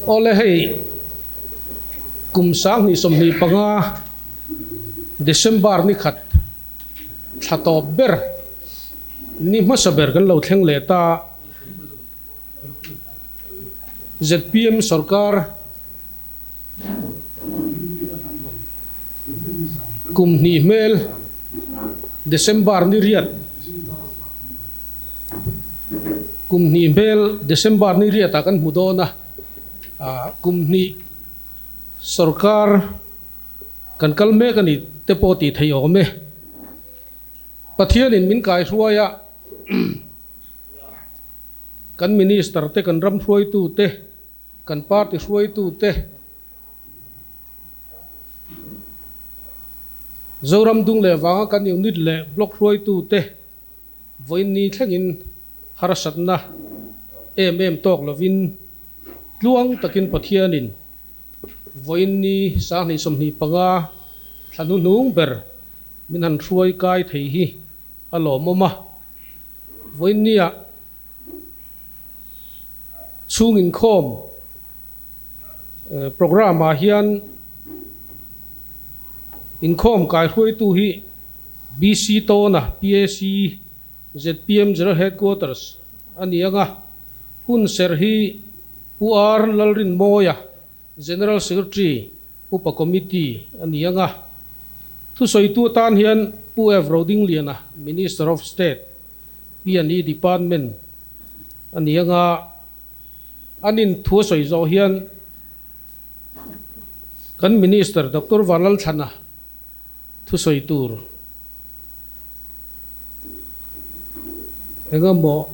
Awle hei kum 2025 December ni khat thla tawp ber ni hmasa ber kan lo thleng leh ta. Zpm sorkar kum hnih hmel December ni riat kum hnih hmel December ni riatah kan hmu dawn a, kum hnih sorkar kan kal mek a ni te pawh tih theih awm e. Pathianin min kaihruai a. Kan Minister te, kan ram hruaitu te, kan party hruaitu te, Zoram dung leh vanga kan unit leh block hruaitu te vawiin ni thlengin harsatna em em tawk lovin tluang takin Pathianin vawiin ni 2025 thla hnuhnung ber min han hruai kai thei hi a lawmawm a. Vawiinnia chhung inkhawm programme ah hian inkhawm kaihruaitu hi BC Tawna, PAC, zpm General Headquarters a ni ang a, hun serh hi Pu R Lalrinmawia, General Secretary, Upa Committee a ni ang a. Thusawitu atan hian Pu F. Rodingliana, Minister of State, P&E Department a ni ang a. An in thu a sawi zawh hian kan Minister Doctor Vanlalthlana thusawi tur engemaw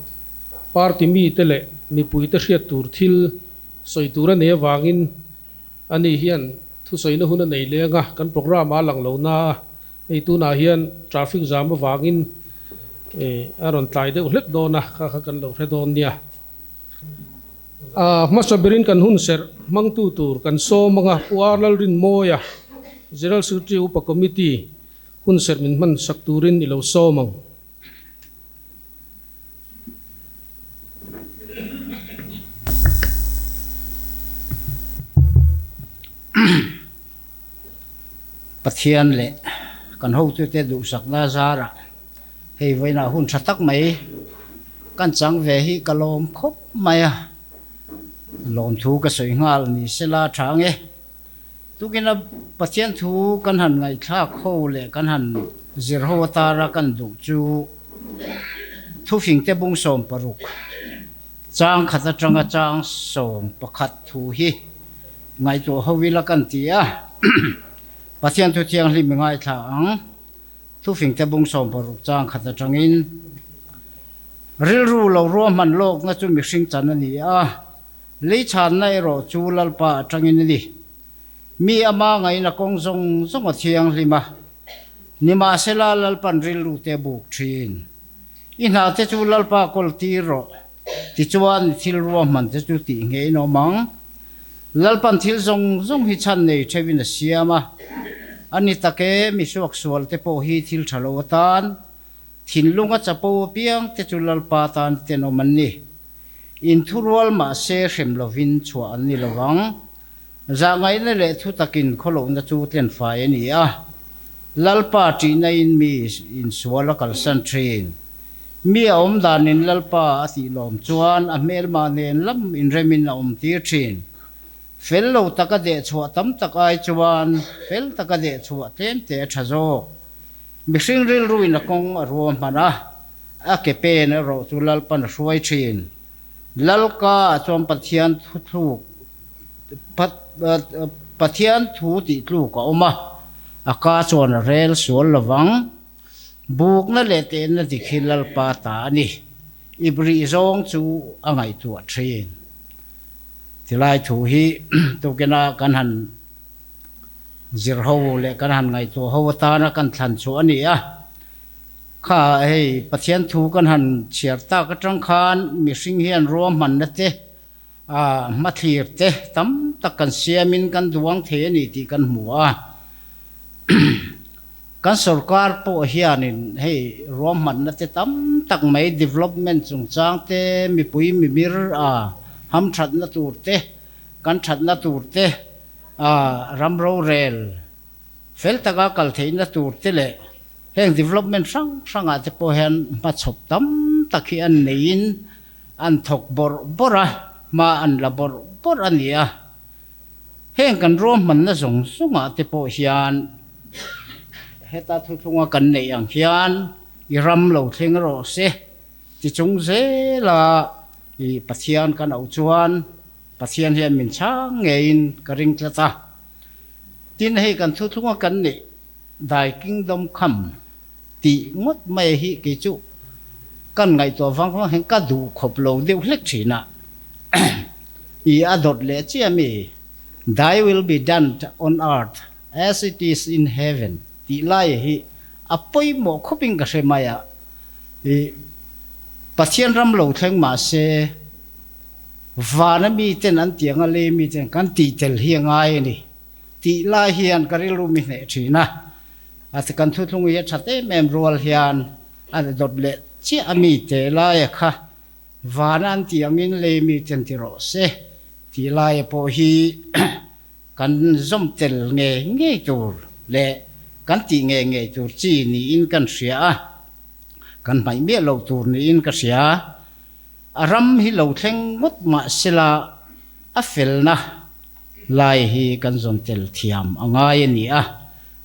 party mite leh mipuite hriat tur thil sawi tur a nei avangin Ani hian thusawiina hun a nei leng a, kan programme a lang lo na a, hei tunah hian traffic jam avangin a rawn tlai deuh hlek dawn a, kha kha kan lo hre dawn nia. A hmasa berin kan hun serh hmangtu tur kan sawm ang a, Pu R Lalrinmawia, General Secretary Upa Committee hun serh min hman sak turin i lo sawm ang. Pathian leh kan hotute duhsakna zarah hei vawiinah hun tha tak mai kan chang ve hi ka lawm khawp mai a, lawmthu ka sawi nghal ni sela tha ang e. Tukina Pathian thu kan han ngaihthlak ho leh kan han zir ho atara kan duh chu thufingte bung 60 chang khat atanga chang 11 thu hi ngaihtuah ho ila kan ti a. Pathian thu thianghlim i ngaithla ang. Thufingte bung 60 chang khat atangin rilru lo ruahman lawkna chu mihring chan a ni a. Lei chhanna erawh chu Lalpa atangin a ni. Mi ama ngaihna kawng zawng zawng a thianghlim a, nimahsela Lalpan rilru te a buk thin. I hna te chu Lalpa kawl tir rawh, tichuan i thil ruahman te chu tih ngeiin a awm ang. Lalpan thil zawng zawng hi chhan nei theuhin a siam a, a ni tak e, mi suaksual te pawh hi thil tha lo atan, thinlunga chapo apiang te chu Lalpa tan tenawm an ni. Inthurual mahse hrem lovin chhuah an ni lo ang. Zahngaihna leh thu takin khawlohna chu tlenfai a ni a. Lalpa ṭihna-in mi insual a kalsan ṭhin. Mi a awm danin Lalpa a tih lawm chuan a hmelmah nen lam inremin a awmtir ṭhin. Fel lo taka dehchhuah tam tak ai chuan fel taka dehchhuah tlemte a ṭha zawk. Mihring rilruin a kawng a ruahman a. A ke pen erawh chu Lalpan a hruai thin. Lalka ah chuan Pathian thu thluk Pathian thu tih tluk a awm a, a ka chuan a rel sual lovang. Bukna leh tehna dik hi Lalpa ta a ni. I brih zawng chu a ngaihtuah thin. Tilai thu hi tukina kan han zir ho leh kan han ngaihtuah ho atana kan thlan chhuah a ni a. Kha hei Pathian thu kan han chhiar tak atang khan mihring hian ruahmanna te, hmathlir te tam tak kan siamin kan duang thei a ni tih kan hmu a. Kan sorkar pawh hianin hei ruahmanna te tam tak mai development chungchang te, mipui mimir hamthatna tur te. kan thatna tur te, ram rorel fel taka kal theihna tur te leh heng development hrang hrangah te pawh hian hmachhawp tam tak hi an neiin an thawk bawrh bawrh a, hma an la bawrh bawrh a ni a. Heng kan ruahmanna zawng zawngah te pawh hian heta thuthlunga kan neih ang hian i ram lo thleng rawh se ti chung zela i Pathian kan auh chuan Pathian hian min chhang ngeiin ka ring tlat a. Tin, hei kan thuthlunga kan neih Thy Kingdom Come tih ngawt mai hi kei chu kan ngaihtuah vang vang hian ka duh khawp lo deuh hlek thin a. I a dawt leh chiah mi, Thy will be done on earth as it is in heaven tih lai hi a pawimawh khawpin ka hre mai a. I Pathian ram lo thleng mah se vana miten an tih anga lei miten kan tih tel hi a ngai a ni tih lai hian ka rilru mi hneh thin a. A kan thuthlung hi a that em em rual hian a dawt leh chiah a mi te laia kha vana an tih angin lei mi ten ti rawh se tih laia pawh hi kan zawm tel ngei ngei tur leh kan tih ngei ngei tur chi niin kan hria a, kan hmaih miah loh tur niin ka hria. A ram hi lo thleng ngawt mah sela a felna lai hi kan zawn tel thiam a ngai a ni a.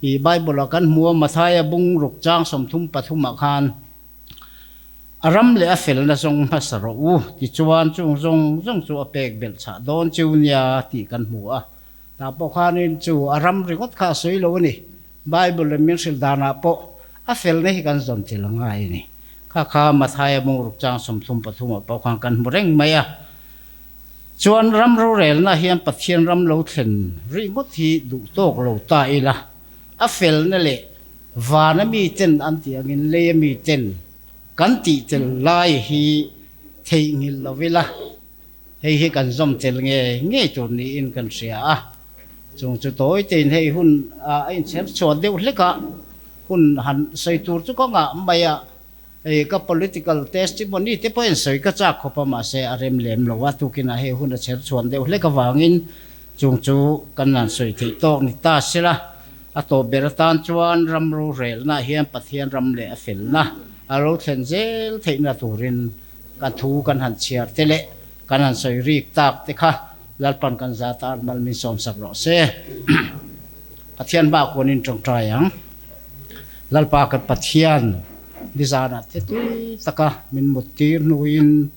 I Bible-ah kan hmu a, Mathaia bung ruk chang 33 ah khan, A ram leh a felna zawng hmasa rawh u, tichuan chung zawng zawng chu a pek belh chhah dawn chiu nia tih kan hmu a. Tah pawh khanin chu a ram ringawt kha a sawi lo a ni. Bible in min hrilh danah pawh a felna hi kan zawn tel a ngai a ni. Kha kha Mathaia bung ruk chang 33 ah pawh khan kan hmu reng mai a. Chuan ram rorelna hian Pathian ram lo thlen rih ngawt hi duh tawk lo ta ila, a felna leh vana miten an tih angin leia miten kan tih tel lai hi theihnghilh lo ila, hei hi kan zawm tel nge ngei tur niin kan hria a. Chung chu tawi tein hei hun a inchher chhuah deuh hlek a, hun han sawi tur chu ka ngah mai a. Hei ka political testimony te pawhin sawi ka chak khawp a, mahse a rem lem lo a, tukinah hei hun a chher chhuan deuh hlek avangin chung chu kan han sawi theih tawk ni ta sela, a tawp ber atan chuan ram rorelna hian Pathian ram leh a felna a lo thlen zel theihna turin ka thu kan han chhiar te leh kan han sawi rik tak te kha Lalpan kan za tan mal min sawmsak rawh se. Pathian hma kuanin tawngtai ang. Lalpa kan Pathian nizanah te tui taka min mut tir hnuin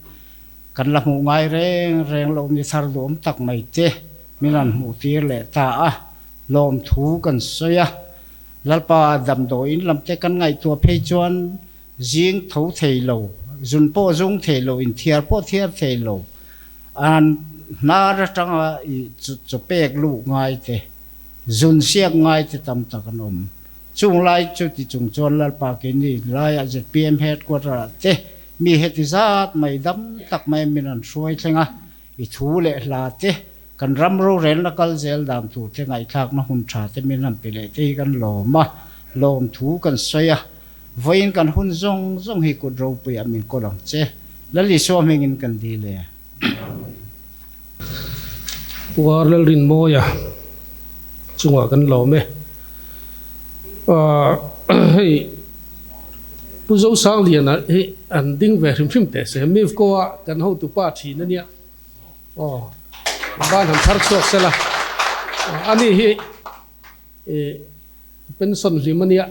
kan la hmuh ngai reng reng loh ni thar duam tak mai te min rawn hmuh tir leh ta a, lawmthu kan sawi a. Lalpa damdawiin lam te kan ngaihtuah phei chuan zing tho thei lo, zun pawh zung thei lo, inthiar pawh thiar thei lo, an hnar atanga i chaw pek luh ngai te, Zun siak ngai te tam tak an awm. Chung lai chu ti chung chuan Lalpa keini laiah zpm headquarter ah te mi heti zat mai dam tak mai min rawn hruai thleng a, i thu leh hla te, kan ram rorelna kal zel dan tur te ngaihthlakna hun tha te min rawn pe leh te hi kan lawm a, lawm thu kan sawi a, vawiin kan hun zawng zawng hi kut ropuiah min kawl ang che. Lal Isua hmingin kan dil e. Pu Arlalrinmawia chungah kan lawm e. Hei Pu Zosangliana hi an ding ve hrim hrim teh se. Mivco a kan hotupa thin a nia. Aw ban han thar chhuak sela. Ani hi pension hlim a nia.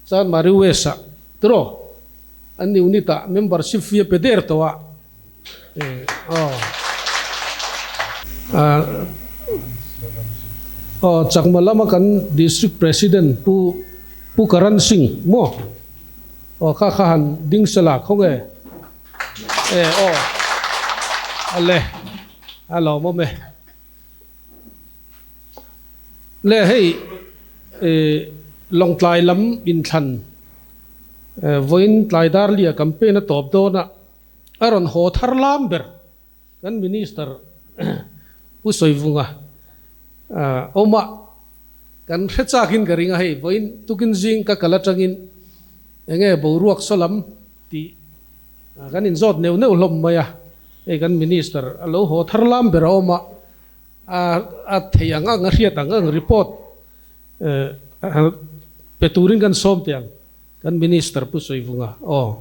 Chanmari West ah tiraw an unit ah membership fee a pe der tawh a. Aw Chakma lama kan District President Pu Pu Karan Singh maw aw kha kha han ding sela khawnge e aw ale a lawmawm e le hei Lawngtlai lam inthlan vawiin tlai darlia campaign a tawp dawn a. A rawn haw thar lam ber kan Minister Pu Sawivunga awmah kan hre chakin ka ring a, hei vawiin tukin zing ka kal atangin enge boruak saw lam tih kan inzawt neuh neuh hlawm mai a, hei kan Minister a lo haw thar lam ber a awmah. A theih ang ang, a hriat ang ang report pe turin kan sawm teh ang kan Minister Pu Sawivunga aw.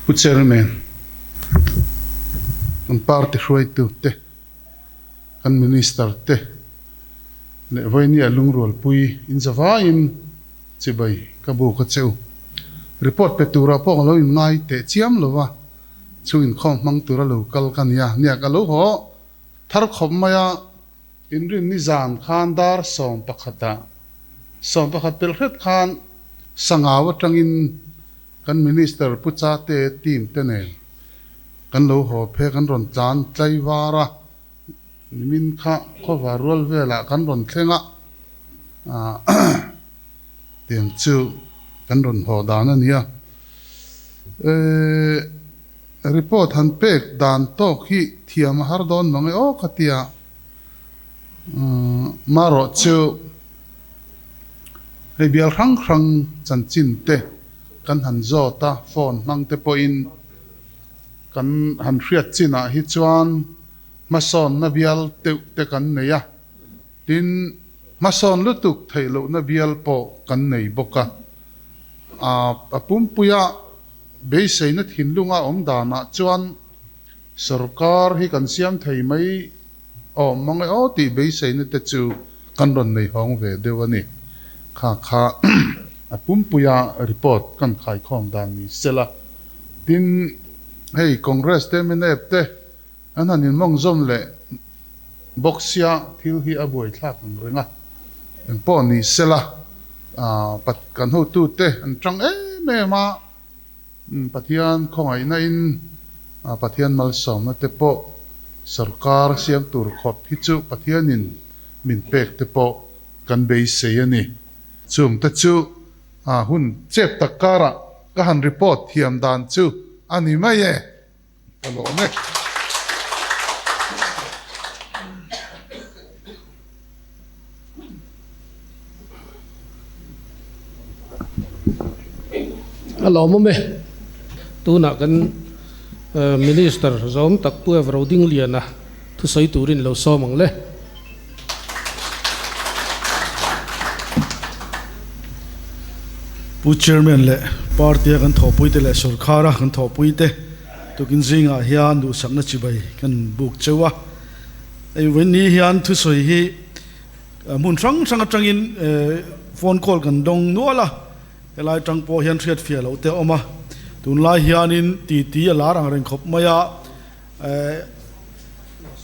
Pu Chairman, kan party hruaitu te, kan Minister te leh vawinia lungrualpui in zavaiin chibai ka bu ka cheu. Report pe turah pawh ka lo inngai teh chiam lo va. Chung inkhawm hmang tura lo kal ka nia, nia ka lo haw thar khawp mai a, inrinni zan khan dar 11 ah, 11 pel hret khan Sangau atangin kan Minister Pu Chate team te nen kan lo haw phe kan rawn tlan tlai var a, nimin kha khawvar rual velah kan rawn thleng a, tiang chu kan rawn haw dan a nia. Eeh report han pek dan tawk hi thiam a har dawn mang e aw ka tia. Marawh chu hei bial hrang hrang chanchin te kan han zawt a, phone hmang te pawhin kan han hriat chinah hi chuan hmasawnna bial deuh te kan nei a. Tin, hmasawn lutuk theih lohna bial pawh kan nei bawk a. A pumpuia beiseina thinlunga awm danah chuan sorkar hi kan siam thei mai awm mang e aw tih beiseina te chu kan rawn nei hawng ve deuh a ni. Kha kha a pumpuia report kan khaikhawm dan ni sela. Tin, hei Congress te mnf te An han inmawngzawm leh bawk sia thil hi a buaithlak ang reng a, engpawh ni sela kan hotute an tang em em a, Pathian khawngaihna in Pathian malsawmna te pawh sorkar siam tur khawp hi chu Pathianin min pek te pawh kan beisei a ni. Chungte chu hun chep tak karah ka han report thiam dan chu a ni mai e. Ka lawm e. A lawmawm e. Tunah kan Minister zawm tak Pu Evro Dingliana thusawi turin lo sawm ang le. Pu Chairman leh Party a kan thawhpuite leh Sorkar a kan thawhpuite tukin zingah hian duhsakna chibai kan buk cheu a. Hei vawiin hian thusawi hi hmun hrang hrang atangin phone call kan dawng nual a, helai atang pawh hian hriatfiah loh te a awm a. Tunlai hianin titi a lar ang reng khawp mai a.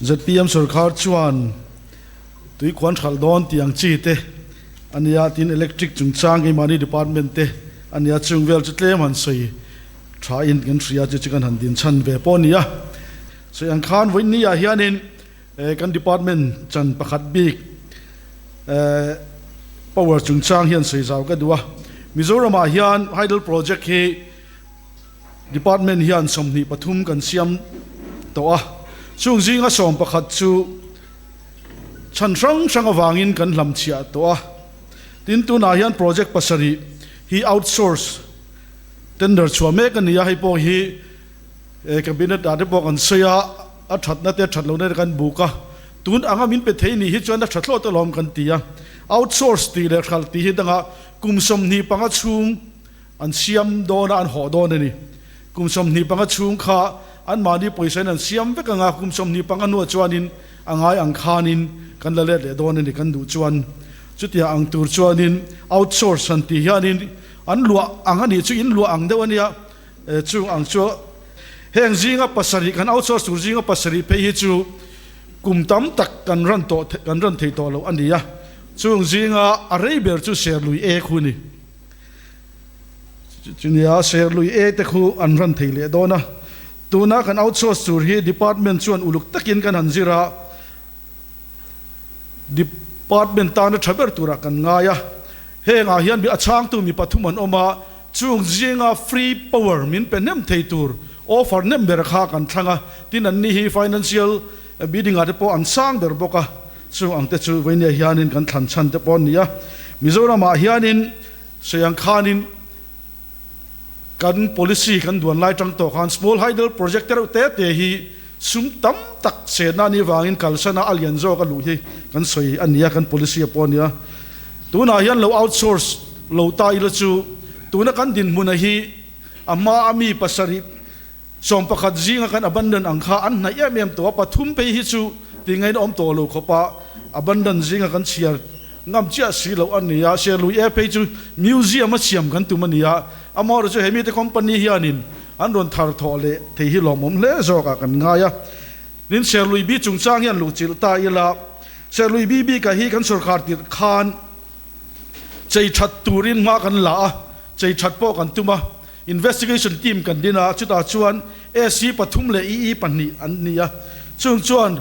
Zpm sorkar chuan tui khuan hralh dawn tih ang chi te a nia, tin electric chungchang keimahni department te a nia, chung vel chu tlem han sawi tha in kan hria chu chu kan han din chhan ve pawh a ni a. Sawi ang khan vawiin ah hianin kan department chan pakhat bik power chungchang hian sawi zau ka duh a, Mizoram ah hian hydel project hi Department hian 23 kan siam tawh a, chung zinga 11 chu chhan hrang hrang avangin kan hlamchhiah tawh a. Tin, tunah hian project pasarih hi outsource tender chhuah mek a ni a, hei pawh hi Cabinet ah te pawh kan sawi a, a thatna te a that lohna te kan buk a, tun anga min pe thei nih hi chuan a tha thlawt alawm kan ti a. Outsource tih leh hralh tih hi dangah kum 25 chhung An siam dawn a, an hawh dawn a ni. Kum 25 chhung kha anmahni pawisain an siam vek ang a, kum 25 hnuah chuanin a ngai ang khanin kan la let leh dawn a ni kan duh chuan. Chutia ang tur chuanin outsource han tih hianin an luah ang a nih chu in luah ang deuh a nia, chung ang chu heng zinga pasarih kan outsource tur zinga pasarih phei hi chu kum tam tak kan ran tawh kan ran thei tawh lo a ni a, chung zinga a rei ber chu Serlui E khu a ni. Chunia Serlui E te khu an ran thei leh dawn a, tuna kan outsource tur hi department chuan uluk takin kan han zir a, department tana tha ber turah kan ngai a, hengah hian mi a chhangtu mi pathum an awm a, chung zinga free power min pe hnem thei tur offer hnem ber kha kan thlang a, tin anni hi financial bidding ah te pawh an sang ber bawk a. Chung ang te chu Vainia hianin kan thlan chhan te pawh an ni a. Mizoramah hianin sawi ang khanin kan policy kan duan lai tang tawh khan small hydel project te reuh te te hi Sum tam tak chenna a nih vangin kalsana a lian zawk a luh hi kan sawi a nia, kan policy a pawh a nia. Tunah hian lo outsource lo ta ila chu tuna kan dinhmuna hi a hma a mi pasarih 11 zinga kan abandon ang kha an hnaih em em tawh a, pathum phei hi chu tingain awm tawh lo khawpa abandon zinga kan chhiar ngam chiah si loh a ni a, Serlui e phei chu museum a siam kan tum a ni a, amaherawhchu chu hemite company hianin an rawn thar thawh leh thei hi lawmawm hle zawkah kan ngai a. Tin, Serlui bi chungchang hian luhchilh ta ila, Serlui bi bikah hi kan sorkar tirh khan chei that turin hma kan la a, chei that pawh kan tum a, investigation team kan din a, chutah chuan AC pathum leh EE pahnih an ni a, chung chuan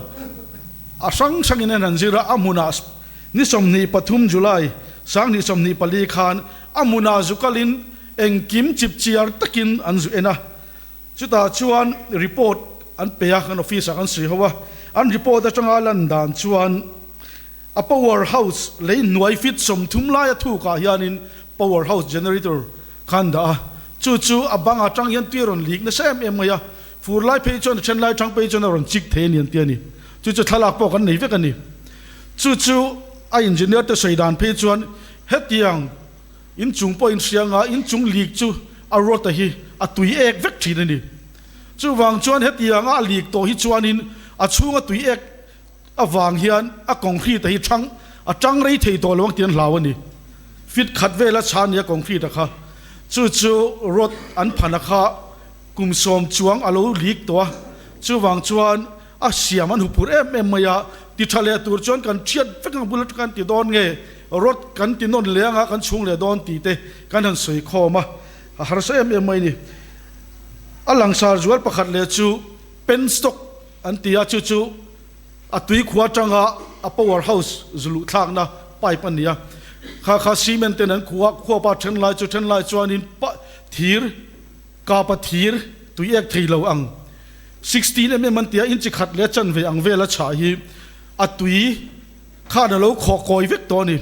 a hrang hrangin an han zir a, a hmunah Ni 23 July, 2024 khan a hmunah zu kalin engkim chipchiar takin an zu en a. Chutah chuan report an pe a, kan office ah kan sawi ho a. An report atanga lan dan chuan a power house lei hnuai feet 30 laia thukah hianin power house generator kha an dah a. Chu chu a bang atang hian tui a rawn lik nasa em em mai a. Fur lai phei chuan a then lai thang phei chuan a rawn chik thei a ni an ti a ni. Chu chu thlalak pawh kan nei vek a ni. Chu chu a engineer te sawi dan phei chuan hetiang inchung pawh inhria nga inchung leak chu a rod a hi a tui ek vek thin a ni. Chuvang chuan hetianga a leak tawh hi chuanin a chhunga tui ek avang hian a concrete a hi thang a tang rei thei tawh lo ang tih an hlau a ni. Feet khat vela chhan a ni a concrete a kha. Chu chu rod an phan a kha kum 10 chuang a lo leak tawh a. Chuvang chuan a siam an hupur em em mai a, ti tha leh tur chuan kan thiat vek ang bul atang kan ti dawn nge rod kan ti nawn leh anga kan chhung leh dawn tih te kan han sawi khawm a, a harsa em em mai a ni. A langsar zual pakhat leh chu penstock an ti a, chu chu a tui khua atanga a power house zu luh thlakna pipe a ni a, kha kha cement ten an khuah khuap a, then lai chu then lai chuanin thir kapa thir tui ek thei lo ang 16 mm an tia inchi khat leh chanve ang vela chhah hi a tui khan a lo khawh kawi vek tawh a ni.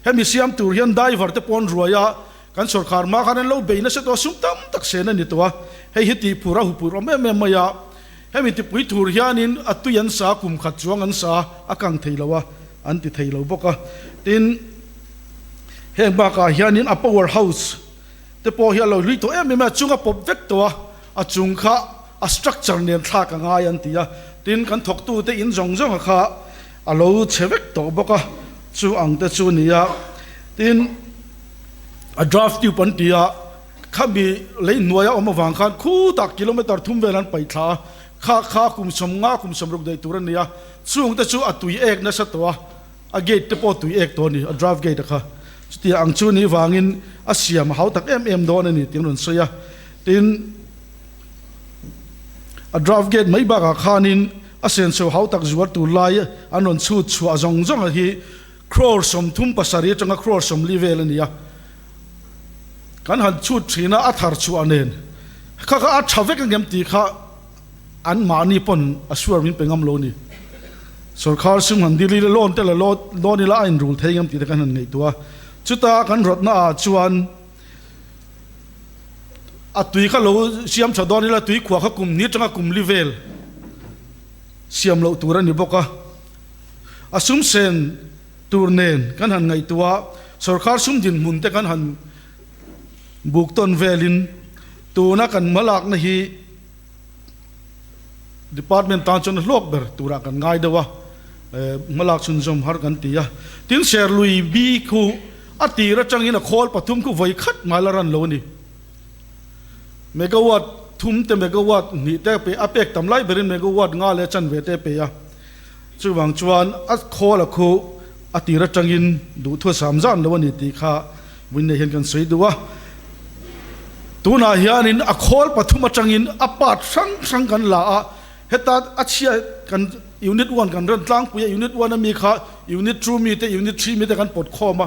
Hemi siam tur hian diver te pawn ruai a, kan sorkar hma khan an lo bei nasa tawh a, sum tam tak sen a ni tawh a, hei hi tih phur a hupur awm em em mai a, hemi tipui thur hianin a tui an sa kum khat chuang an sa a kang thei lo a, an ti thei lo bawk a. Tin, heng bakah hianin a power house te pawh hi a lo hlui tawh em em a, chung a pawp vek tawh a, a chung kha a structure nen thlak a ngai an ti a, tin kan thawktu te in zawng zawng a kha a lo chhe vek tawh bawk a, chu ang te chu ni a, tin a draft tube an ti a, khami lei hnuai a awm avang khan khutah kilometer thum vel an paih thla a, kha kha kum 50 kum 60 daih tur a ni a, chung te chu a tui ek nasa tawh a. A gate te pawh tui ek tawh a ni, a drive gate a kha. Chutia ang chu ni vangin a siam a hau tak em em dawn a ni tih an rawn sawi a. Tin, a drive gate mai bakah khanin a senso hau tak zuar tur lai an rawn chhut chhuah zawng zawng a hi crore 37 atanga crore 40 vel a ni a. Kan han chhut thin a, a thar chhuah nen kha kha a tha vek angem tih kha An mahni pawn a suar min pe ngam lo ni. Sorkar sum han dil ila loan te la loan ila a inrul thei ngam tih te kan han ngaihtuah a. Chuta kan rawtna ah chuan a tui kha lo siam tha dawn ila tui khuah kha kum ni atanga kum li vel siam loh tur a ni bawk a. A sum sen tur nen kan han ngaihtuah a, sorkar sum dinhmun te kan han buk tawn velin tuna kan hmalakna hi Department tan chuan a hlawk ber turah kan ngai deuh a, hmalak chhunzawm har kan ti a. Tin, Serlui bi khu a tir atangin a khawl pathum khu vawi khat ngai la ran lo a ni. Megawatt thum te megawatt hnih te a pe a pek tam lai berin megawatt nga leh chanve te a pe a. Chuvang chuan a khawl a khu a tir atangin duhthua sam zan lo a ni tih kha Vawiin hian kan sawi duh a, tunah hianin a khawl pathum atangin a part hrang hrang kan la a, heta a chhia kan unit one kan rawn tlangpui a, unit one ami kha unit two mi te unit three mi te kan pawt khawm a,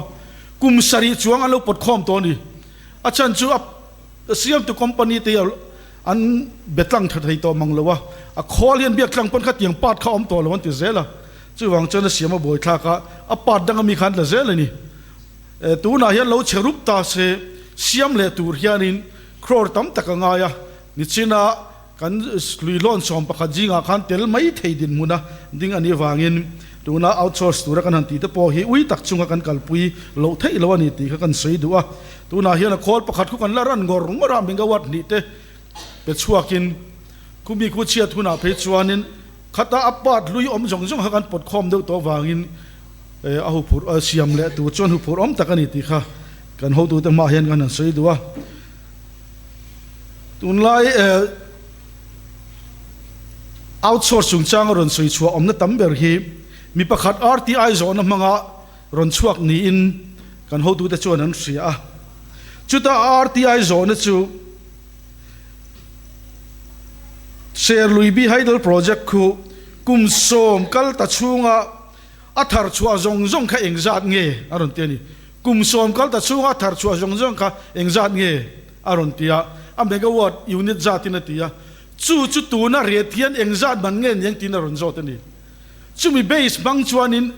kum sarih chuang an lo pawt khawm tawh a ni. A chhan chu a siamtu company te hi an be tlang tha thei tawh mang lo a, a khawl hian biak tlang pawn kha tiang part kha a awm tawh lo an ti zel a, chuvang chuan a siam a buaithlak a, a part dang ami kha an la zel a ni. Tunah hian lo chhe rup ta se, siam leh tur hianin crore tam tak a ngai a, nichina kan hluihlawn 11 zingah khan tel mai thei dinhmuna ding a nih avangin tuna outsource tura kan han tih te pawh hi ui tak chunga kan kalpui loh theih lo a ni tih kha kan sawi duh a. Tunah hian a khawl pakhat khu kan la ran ngawr ngawr a, megawatt hnih te pe chhuakin khumi khu chhiat hunah phei chuanin khata a part hlui awm zawng zawng kha kan pawt khawm deuh tawh avangin a huphurh siam leh tur chuan huphurh awm tak a ni tih kha kan hotute hmaah hian kan han sawi duh a. Tunlai outsource chungchanga rawn sawi chhuah awmna tam ber hi mi pakhat RTI zawhna hmanga rawn chhuak niin kan hotute chuan an hria a. Chuta RTI zawhna chu Serluibi Hydel Project khu kum 10 kal ta chhunga a thar chhuah zawng zawng kha engzat nge a rawn ti a ni. Kum 10 kal ta chhunga a thar chhuah zawng zawng kha engzat nge a rawn ti a, a megawatt unit zatin a ti a. Chu chu tuna rate hian engzat man nge niang tiin a rawn zawt a ni. Chumi base hmang chuanin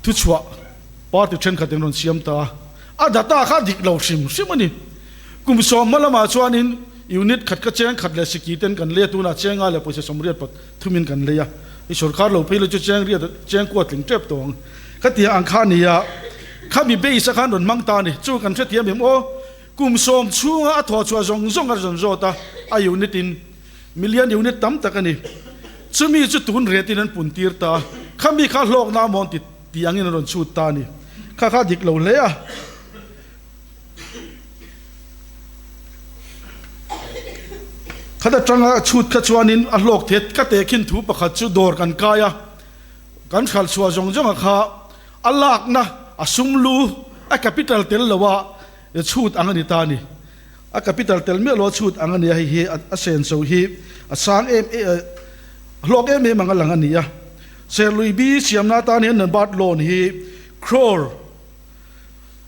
thuchhuah party thenkhat in rawn siam ta a, a data kha dik lo hrim hrim a ni. Kum 10 hma lamah chuanin unit khat kha cheng khat leh siki ten kan lei a, tunah chenga leh pawisa 83 in kan lei a, i sorkar lo phei lo chu cheng riat cheng kua tling tep tawh ang. Khatia ang kha a ni a, khami base a khan rawn hmang ta a ni. Chu kan hrethiam em aw, kum 10 chhunga a thawh chhuah zawng zawng a rawn zawt a, a unit in million unit tam tak a ni. Chumi chu tun retin an pun tir ta a, khami kha hlawkna amawn ti tih angin an rawn chhut ta a ni. Kha kha dik lo hle a. Khat atanga chhut kha chuanin a hlawk the ka tehkhin thu pakhat chu dawr kan kai a, kan hralh chhuah zawng zawng a kha a lakna a sum lu a capital tel lo a chhut ang a ni ta a ni. A capital tel miah lo a chhut ang a ni a, hei hi a senso hi a sang em em hlawk em em ang a lang a ni a. Serlui bi siamna atan hian Nabard loan hi crore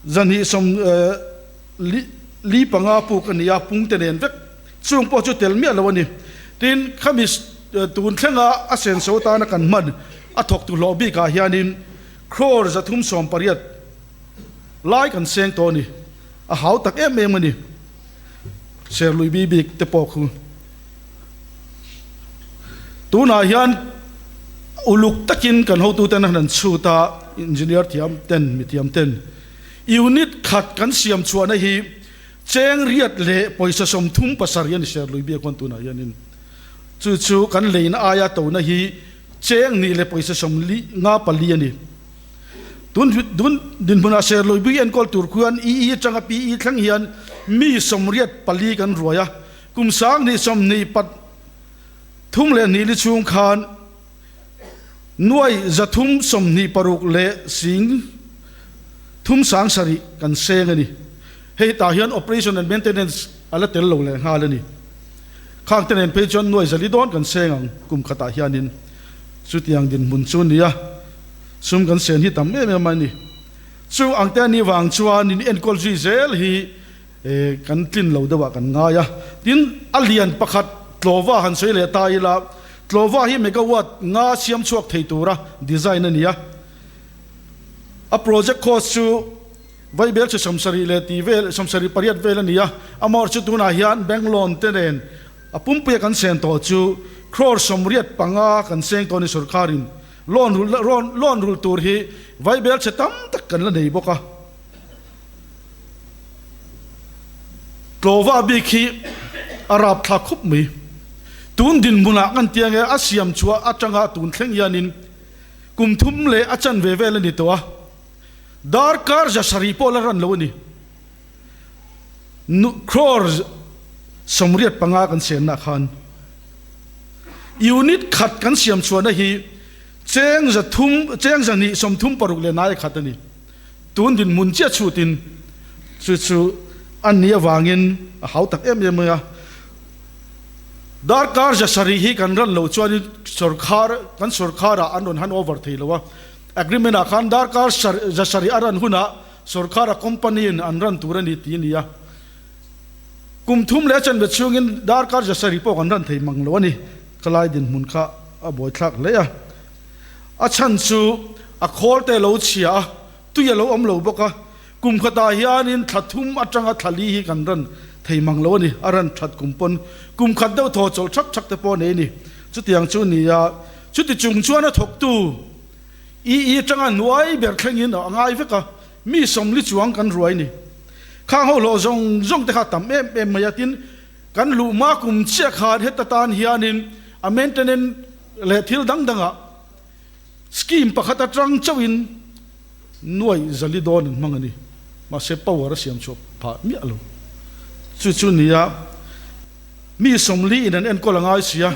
245 puk a ni a, pungte nen vek chung pawh chu tel miah lo a ni. Tin, khami tun thlenga a senso atana kan hman a thawktu hlawh bikah hianin crore 318 lai kan seng tawh a ni. A hau tak em em a ni. Serlui bi bik te pawh khu tunah hian uluk takin kan hotuten an han chhut a, engineer thiam ten, mi thiam ten unit khat kan siam chhuahna hi cheng riat leh pawisa 37 a ni Serlui biak huan tunah hianin chu chu kan leina aia tona hi cheng 2 leh pawisa 54 a ni. Tun tun dinhmunah Serlui bik enkawl tur khuan EE atanga PE thleng hian mi 84 kan ruai a, kum 2023 leh hnih li chhung khan nuai 326 leh sing thum sang sarih kan seng a ni. Hei tah hian operation and maintenance a la tel lo leh nghal a ni. Khang te nen phei chuan nuai 400 dawn kan seng ang kum khatah hianin chutiang dinhmun chu a ni a. Sum kan sen hi tam em em a ni. Chu ang te anih vang chuan in enkawl zui zel hi kan tlin lo deuhah kan ngai a. Tin, a lian pakhat Tlawva han sawi leh ta ila, Tlawva hi megawatt nga siam chhuak thei tura design a ni a. A project cost chu vaibel chi 70 leh tih vel, 78 vel a ni a. Amawr chu tunah hian bank loan te nen a pumpuia kan sen tawh chu crore 85 kan seng tawh a ni sorkarin. Loan rulh loan rulh tur hi vaibel chhe tam tak kan la nei bawk a. Tlawva bik hi a rap thlak khup mai. Tun dinhmunah kan tia nge a siam chhuah atanga tun thleng hianin kum thum leh a chanve vel a ni tawh a. Darkar 700 pawh la ran lo a ni. Crore 85 kan senna khan unit khat kan siam chhuahna hi cheng 300 cheng 236 leh nai khat a ni. Tun dinhmun chiah chhutin chu chu a ni avangin a hau tak em em mai a. Darkar 700 hi kan ran loh chuanin sorkar kan sorkarah an rawn hand over thei lo a. Agreement ah khan darkar 700 a ran hunah Sorkara company in an ran tur a ni tih a ni a, kum thum leh chanve chhungin darkar 700 pawh kan ran thei mang lo a ni. Ka lai dinhmun kha a buaithlak hle a, a chhan chu a khawl te lo chhia a, tui a lo awm lo bawk a, kum khatah hianin thla thum atanga thla li hi kan ran thei mang lo a ni. A ran that kum pawn kum khat deuh thaw chawlh thak thak te pawh a nei a ni. Chutiang chu ni a, chuti chung chuan a thawktu EE atanga hnuai ber thlengin a ngai vek a, mi sawmli chuang kan ruai ni. Khang ho hlawh zawng zawng te kha a tam em em mai a, tin kan luh hma kum chiah khan heta tan hianin a maintenance leh thil dang dangah scheme pakhat atang chauhin nuai zali dawn an hmang a ni. Mahse power a siam chhuah phah miah lo. Chu chu nia mi sawmli in an enkawl a ngai sia,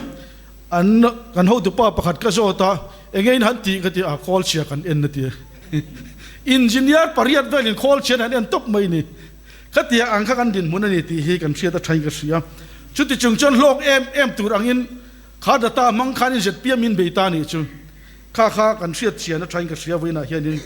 an kan hotupa pakhat ka zawt a, enge in han tih ka ti a, khawl chhia kan en a ti a. Engineer pariat velin khawl chhian an en tawp mai ni. Khatia ang kha kan dinhmun a ni tih hi kan hriat a thain ka hria. Chuti chung chuan hlawk em em tur angin kha data hmang khanin zpm in bei ta nih chu kha kha kan hriat chian a thain ka hria vawiinah hianin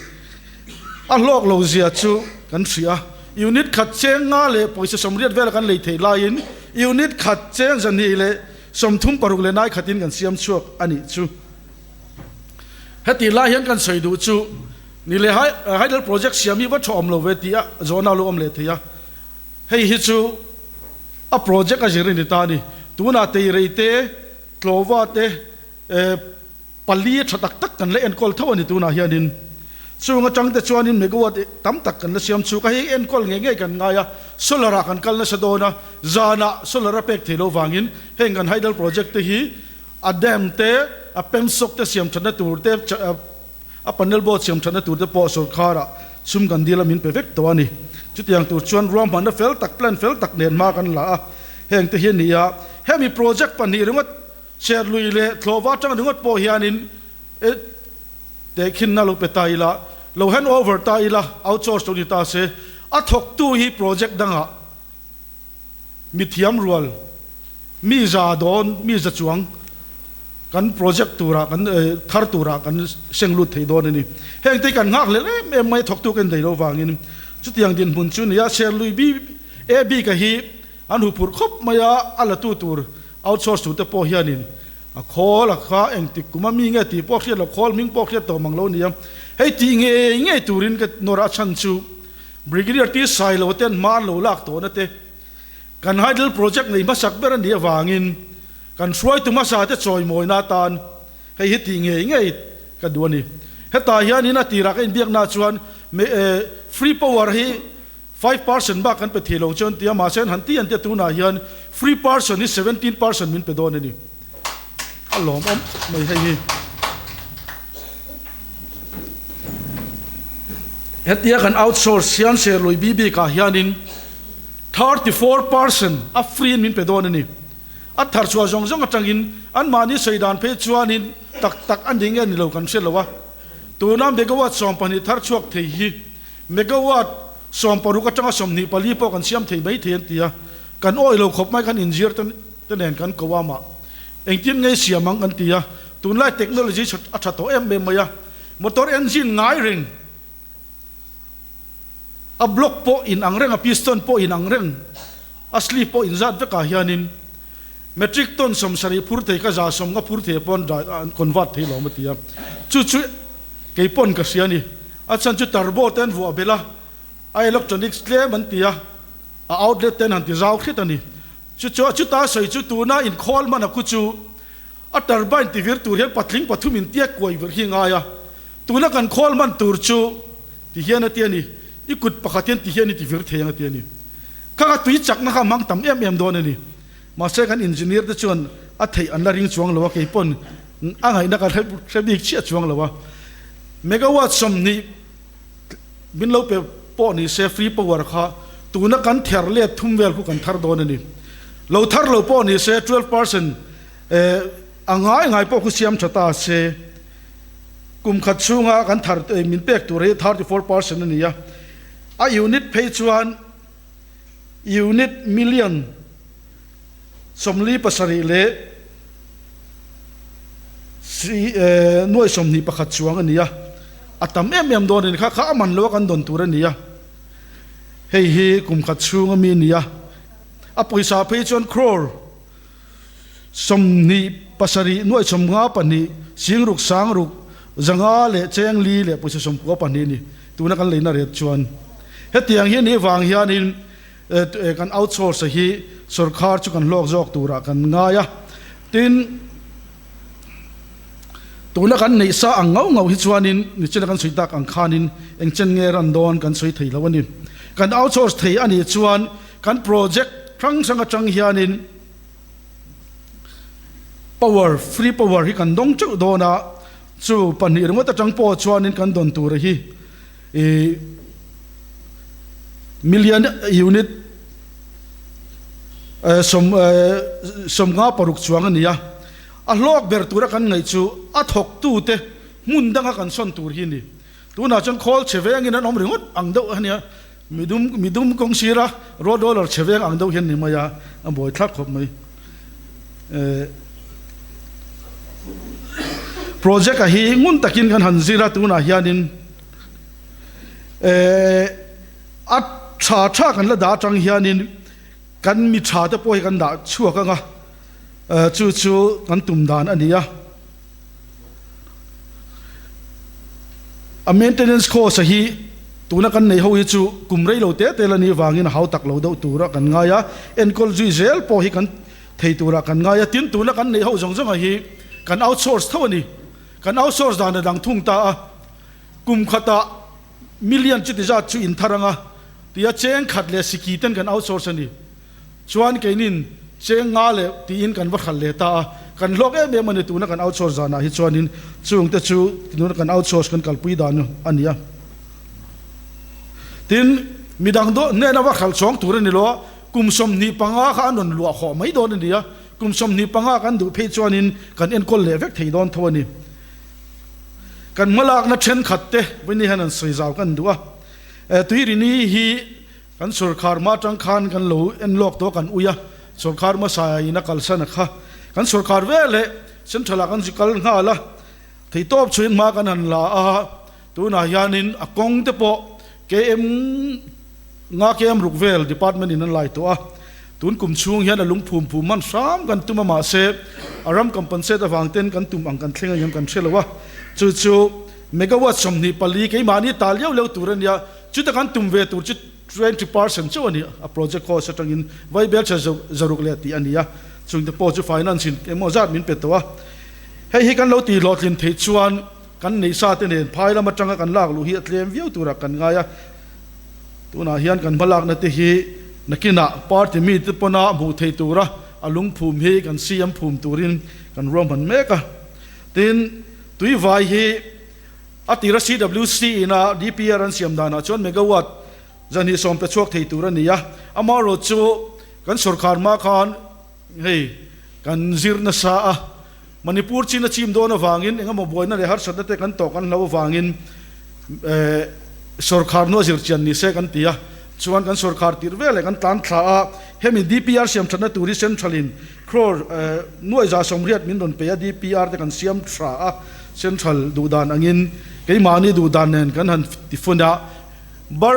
a hlawk lo zia chu kan hria. Unit khat cheng nga leh pawisa 80 vela kan lei theih laiin unit khat cheng 200 leh 36 leh nai khatin kan siam chhuak a nih chu. Heti lai hian kan sawi duh chu ni leh hydel project siam hi va tha awm lo ve tih a zawhna lo awm leh thei a, hei hi chu a project a zir a ni ta a ni. Tunah teirei te, tlawva te pali tha tak tak kan la enkawl tho a ni tunah hianin. Chung atang te chuanin megawatt tam tak kan la siam chhuk a, hei enkawl ngei ngei kan ngai a, solar ah kan kal nasa dawn a, zanah solar a pek thei lo vangin heng kan hydel project te hi A dam te, a pemsawk te siam thatna tur te, a panel board siam thatna tur te pawh sorkharah sum kan dil a min pe vek tawh a ni. Chutiang tur chuan ruahmanna fel tak, plan fel tak nen hma kan la a, heng te hi a ni a. Hemi project pahnih ringawt, Serlui leh Thlawhva atang ringawt pawh hianin e tehkhinna lo pe ta ila, lo hand over ta ila, outsource lo ni ta se, a thawktu hi project dangah Mithiam rual, mi za dawn, mi za chuang kan project turah kan thar turah kan seng lut thei dawn a ni. Heng te kan nghak leh em em mai thawktu kan nei lo vangin chutiang dinhmun chu nia Serlui B A bika hi an huphurh khawp mai a, a latu tur outsource tute pawh hianin a khawl a kha engtik kum a mi nge tih pawh hriat loh khawl hming pawh hriat tawh mang lo a ni a, hei tih ngei ngei turin ka nawr a chhan chu Brigadier T Sailo ten hma an lo lak tawhna te kan hydel project nei hmasak ber a nih avangin kan hruaitu hmasa te chawimawina atan hei hi tih ngei ngei ka duh a ni. Hetah hianin a tirah ka inbiakna chuan free power hi 5% bak kan pe thei lo chuan tia mahse an han ti an tia tunah hian free person hi 17% min pe dawn a ni. A lawmawm mai hei hi. Hetia kan outsource hian Serlui bik ah hianin 34% a free in min pe dawn a ni. A thar chhuah zawng zawng atangin anmahni sawi dan phei chuanin tak tak a ni nge ni lo kan hre lo a. Tuna megawatt 12 thar chhuak thei hi megawatt 16 atanga 24 pawh kan siam thei mai thei an ti a. Kan awih lo khawp mai kan inzir te te nen kan ko a mah engtin ngei siam ang kan ti a, tunlai technology a tha tawh em em mai a, motor engine ngai reng a block pawh in ang reng a piston pawh in ang reng a sleeve pawh in zat vekah hianin metric ton 70 phur thei ka 150 phur thei pawn an convert thei lo a ti a, chu chu kei pawn ka hria a ni, a chhan chu turbo te an vuah belh a, a electronics tlem an ti a, a outlet te an han ti zau hret a ni. Chu chu a chuta sawi chu tuna inkhawl hman a khu chu a turbine ti vir tur hian patling pathum in tiak kuai vir hi ngai a, tuna kan khawl hman tur chu ti hian a ti a ni, i kut pakhat hian ti hian i ti vir thei ang a ti a ni. Kha ka tui chakna kha hmang tam em em dawn a ni. Mahse kan engineer te chuan a theih an la ring chuang lo a, kei pawn a ngaihna ka hre bik chiah chuang lo a. Megawatt 20 Min lo pe pawh ni se free power kha tuna kan ther let thum vel khu kan thar dawn a ni. Lo thar lo pawh ni se 12% a ngai ngai pawh khu siam tha ta se kum khat chhunga kan thar min pek tur hi 34% a ni a. A unit phei chuan unit million 47 leh nuai 21 chuang a ni a, a tam em em dawn a ni kha, kha a man lo a kan dawn tur a ni a, hei hi kum khat chhung ami a ni a, a pawisa phei chuan crore 27 nuai 52 sing ruk sang ruk 500 leh cheng li leh pawisa 92 a ni, tuna kan leina ret chuan hetiang hi a nih vang hianin. Kan outsource a hi sorkar chu kan hlawk zawk turah kan ngai a. Tin, tuna kan neih sa ang ngauh ngauh hi chuanin nichina kan sawi tak ang khanin eng chen nge ran dawn kan sawi thei lo a ni. Kan outsource thei a nih chuan kan project hrang hrang atang hianin power, free power hi kan dawng teuh dawn a, chu pahnih ringawt atang pawh chuanin kan dawn tur hi I million unit 56 chuang a ni a, a hlawk ber tura kan ngaih chu a thawktute hmun danga kan sawn tur hi a ni. Tunah chuan khawl chhe vengin an awm ringawt ang deuh a nia, midum midum kawng sira road roller chhe veng ang deuh hian ni mai a, a buaithlak khawp mai. Project a hi ngun takin kan han zir a, tunah hianin a tha tha kan la dah atang hianin kan mi tha te pawh hi kan dah chhuak ang a, chu chu kan tum dan a ni a. A maintenance cost a hi tuna kan nei ho hi chu kum rei lo te te la ni vangin a hau tak lo deuh tura kan ngai a, enkawl zui zel pawh hi kan thei tura kan ngai a, tin tuna kan neih ho zawng zawng a hi kan outsource tho a ni. Kan outsource dan a dang thung ta a, kum khatah million chuti zat chu in thar anga tia cheng khat leh siki ten kan outsource a ni. Chuan keinin cheng nga leh tiin kan va hralh leh ta a, kan hlawk em em a ni tuna kan outsource zanah hi chuanin chungte chu tuna kan outsource kan kalpui dan a ni a. Tin, midang dawh hnena va hralh chhawng tur a ni lo a, kum 25 kha an rawn luah khawh mai dawn a ni a, kum 25 kan duh phei chuanin kan enkawl leh vek thei dawn tho a ni. Kan hmalakna thenkhat te vawiin hian an sawi zau kan duh a, Tuirini hi Kan sawrkhar hma atang khan kan lo en lawk tawh kan ui a, sawrkhar hmasa in a kalsan a kha. Kan sawrkhar ve leh central ah kan zi kal nghal a, theitawp chhuin hma kan han la a, tunah hianin a kawng te pawh KM nga KM ruk vel department in an lai tawh a, tun kum chhung hian a lungphum phum hman hram kan tum a mahse a ram compensate avang ten kan tum ang kan thleng a ngem kan hre lo a, chu chu megawatt 24 keimahni ta liau liau tur a nia. Chuta kan tum ve tur chu 20% chauh a ni a, project cost atangin vaibelchhe zaruk leh tih a ni a, chungte pawh chu finance in engmaw zat min pe tawh a. Hei hi kan lo tih hlawhtlin theih chuan kan neihsa te nen phai lam atanga kan lak luh hi a tlem viau turah kan ngai a. Tunah hian kan hmalakna te hi nakinah party mite pawna hmuh theih tura a lungphum hi kan CM phum turin kan ruahman mek a. Tin, tuivai hi. A tira CWC ina DPR an siam danah chuan megawatt 210 pe chhuak thei tur a ni a, amaherawh chu kan sorkar hma khan hei kan zir nasa a, Manipur chin a chim dawn avangin engemaw buaina leh harsatna te kan tawh kan hlo avangin sorkar hnu a zir chian ni se kan ti a, chuan kan sorkar tirh veleh kan tlan thla a, hemi DPR siam thatna tur hi central in Crore nuai za sawmriat min rawn pe a, DPR te kan siam tha a, Central duhdan angin keimahni duhdan nen kan han ti fun a, bar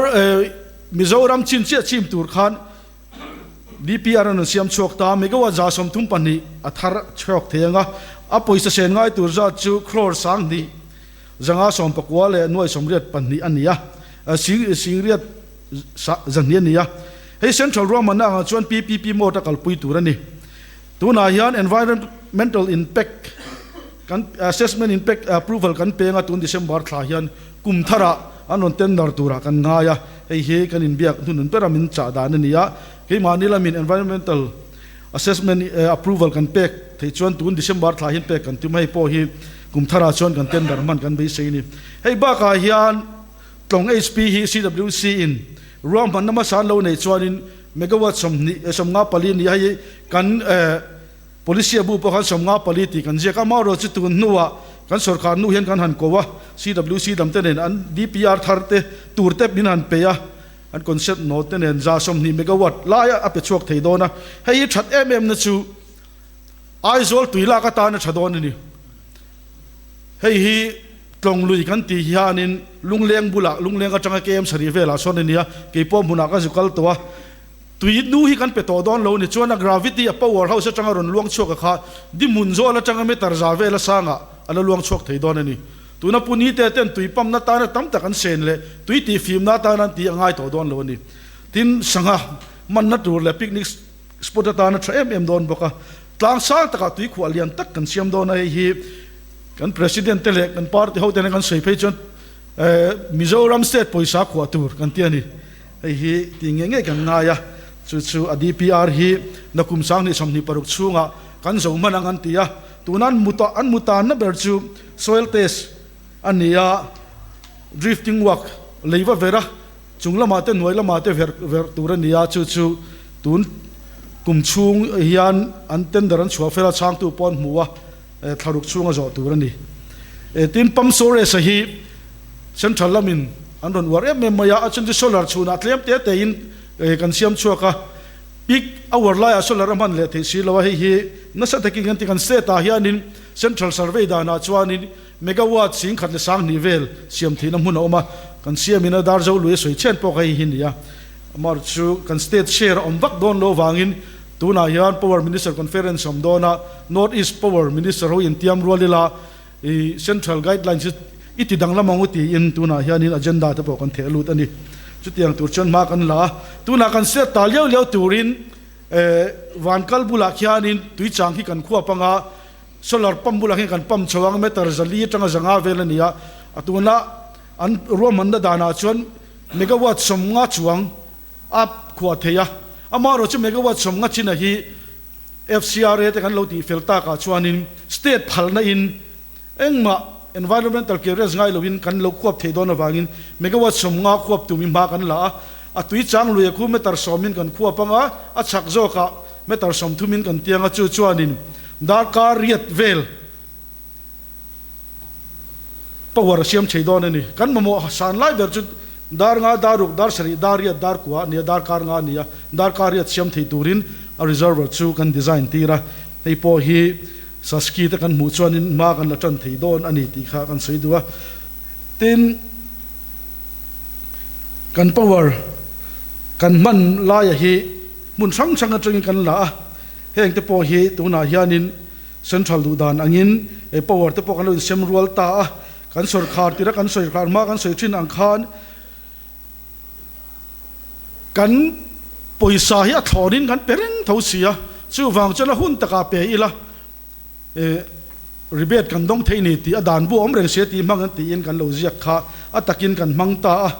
Mizoram chin chiah chim tur khan DPR an rawn siam chhuak ta, megawatt 32 a thar chhuak thei ang a, a pawisa sen ngai tur zat chu crore 10,000 590 leh nuai 82 a ni a, singriat 200 a ni a. Hei Central ruahmanna angah chuan PPP mode a kalpui tur a ni. Tunah hian Environmental Impact kan Assessment Impact Approval kan peng a, tun December thla hian kum tharah an rawn tender turah kan ngai a, hei hi kan inbiak hnunun bera min chah dan a ni a. Keimahni lamin Environmental Assessment Approval kan pek theih chuan tun December thla hian pek kan tum a, hei pawh hi kum tharah chuan kan tender hman kan beisei a ni. Hei bakah hian Tlawng HP hi CWC in ruahmanna hmasa an lo neih chuanin megawatt 24 ni a, hei kan policy a bu pawh khan 54 tih kan ziak a, amaherawh chu tun hnuah kan sorkar hnu hian kan han ko a, CWC lam te nen an DPR thar te tur te min han pe a, an concept note te nen 120 megawatt lai a pe chhuak thei dawn a, hei hi that em em na chu Aizawl tui lak atana tha dawn a ni. Hei hi Tlawng lui kan tih hianin Lungleng bulah, Lungleng atanga KM sarih velah sawn a nia, keipawh hmunah ka zu kal tawh a, tui nu hi kan pe tawh dawn lo ni chuan a gravity, a power house atanga rawn luang chhuak a kha dihmun zawl atanga meter za vela sangah a la luang chhuak thei dawn a ni. Tuna Pu Nite ten tui pump na tana tam tak an sen leh tui tih fimna atana an tih a ngai tawh dawn lo a ni. Tin, sangha. Manna tur leh picnic spot atana tha em em dawn bawk a. Tlang sang takah tuikhuah lian tak kan siam dawn a, hei hi kan President te leh kan party ho tena kan sawi phei chuan Mizoram state pawisa khuah tur kan ti a ni. Hei hi tih ngei ngei kan ngai a, chu chu a DPR hi nakum 2026 chhungah kan zo hman ang an ti a. Tuna an muta an mutanna ber chu soil test a ni a, drifting work lei va ver a, chung lamah te hnuai lamah te ver ver tur a ni a, chu chu tun kum chhung hian an tender an chhuah fel a, chhangtu pawh an hmu a, thlaruk chhunga zawh tur a ni. Tin, pump storage-a hi central lamin an rawn uar em em mai a, a chhan chu solar chhunah tlem te tein kan siam chhuak a, peak hour laiah solar a hman leh theih si lo a, hei hi nasa takin kan ti kan state-ah hianin central survey danah chuanin megawatt 10,020 vel siam theihna hmun a awm a, kan siamin a dar zo lui a sawi chhen pawh kha hei hi ni a, amaherawhchu chu kan state share a awm vak dawn lo avangin tunah hian power minister conference a awm dawn a, north east power minister ho intiam rual ila i central guidelines hi i ti danglam ang u tiin tunah hianin agenda te pawh kan theh lut a ni. Chutiang tur chuan hma kan la a, tunah kan set ta liau liau turin van kal bulah khianin tuichang hi kan khuap anga, Solar pump bulah hian kan pump chho ang meter 400 atanga 500 vel a ni a, a tuna an ruahmanna danah chuan megawatt 50 chuang a khuah thei a, amaherawh chu megawatt 50 chin a hi FCRA te kan lo tih fel takah chuanin state phalna in engmah environmental clearance ngai loin kan lo khuap thei dawn avangin megawatt 50 khuap tum i hma kan la a, a tui chang lui a khu meter 10 in kan khuap anga a chhak zawkah meter 30 in kan tiang a, chu chuanin Darkar riat vel power a siam thei dawn a ni. Kan mamawh san lai ber chu dar nga, dar ruk, dar sarih, dar riat, dar kua a ni a, darkar nga a ni a, darkar riat siam thei turin a reservoir chu kan design tir a. Hei pawh hi Saski te kan hmuh chuanin hma kan la tan thei dawn a ni tih kha kan sawi duh a. Tin, kan power kan hman laia hi hmun hrang hrang atangin kan la a. Heng te pawh hi tunah hianin Central duh dan angin power te pawh kan lo insem rual ta a, kan sawrkhar tira kan sawrkhar hma kan sawi thin ang khan kan pawisa hi a thlawnin kan pe reng tho si a, chuvang chuan a hun takah pe ila rebate kan dawng thei ni tih a dan bu awm reng sia tih hmang an tiin kan lo ziak kha a takin kan hmang ta a,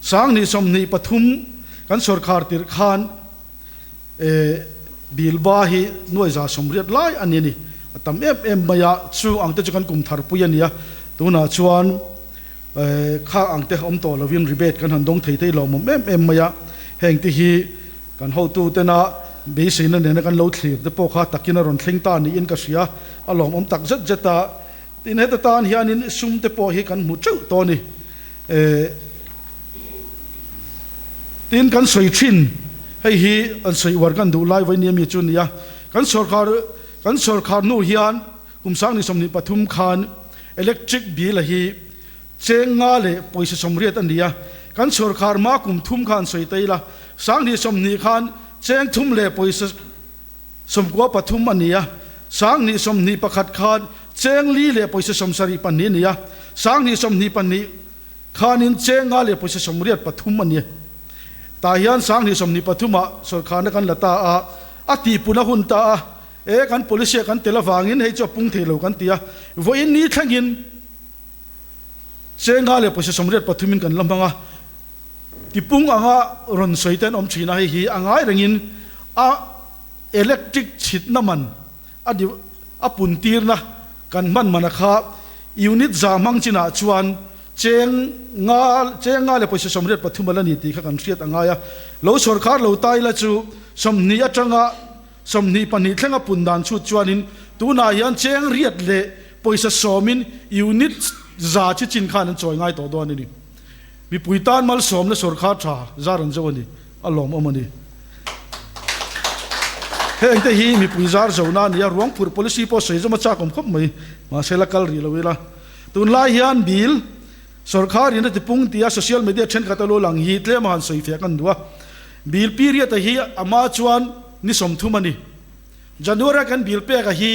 2023 kan sawrkhar tirh khan. Bilba hi 180,000 lai a ni a ni. A tam em em mai a, chu ang te chu kan kum thar pui a ni a. Tunah chuan kha ang te awm tawh lovin rebate kan han dawng thei thei lawmawm em em mai a. Heng te hi kan hotu tena beiseina nena kan lo thlir te pawh kha takin a rawn thleng ta niin ka hria. A lawmawm tak zet zet a. Tin, heta tan hianin sum te pawh hi kan hmu teuh tawh a ni. Tin, kan sawi thin, hei hi an sawi uar kan duh lai vawinia mi chu a ni a. Kan sawrkhar, kan sawrkhar hnu hian kum 2023 khan electric bill a hi cheng nga leh pawisa 80 a ni a. Kan sawrkhar hma kum thum khan sawi ta ila, 2020 khan cheng thum leh pawisa 93 a ni a, 2021 khan cheng li leh pawisa 72 a ni a, 2022 khanin cheng nga leh pawisa 83 a ni. Tah hian 2023 ah sawrkharna kan la ta a, a tihpun a hun ta a, e kan policy a kan tel avangin hei chu a pung thei lo kan ti a, vawiin ni thlengin cheng nga leh pawisa 83 in kan la hmang a. Tipung anga rawn sawi te an awm thin a, hei hi a ngai rengin a electric chhitna man a di a pun tirna kan hman man a kha unit za hmang chinah chuan cheng nga cheng nga leh pawisa 83 a la ni tih kha kan hriat a ngai a, lo sawrkhar lo ta ila chu 20 atanga 22 thlenga pun dan chhut chuanin tunah hian cheng riat leh pawisa sawmin unit za chi chin khan an chawi ngai tawh dawn a ni. Mipui tan malsawmna sawrkhar tha zar an zo a ni, a lawmawm a ni. Heng te hi mipui zar zona a ni a, ruangphurh policy pawh sawi zawm a chak awm khawp mai, mahse la kal rih lo ila. Tunlai hian bill sawrkhar in a tipung tia social media thenkhat a lo lang hi tlem a han sawi fiah kan duh a. Bill period a hi a hma chuan ni 30 a ni. January a kan bill pek a hi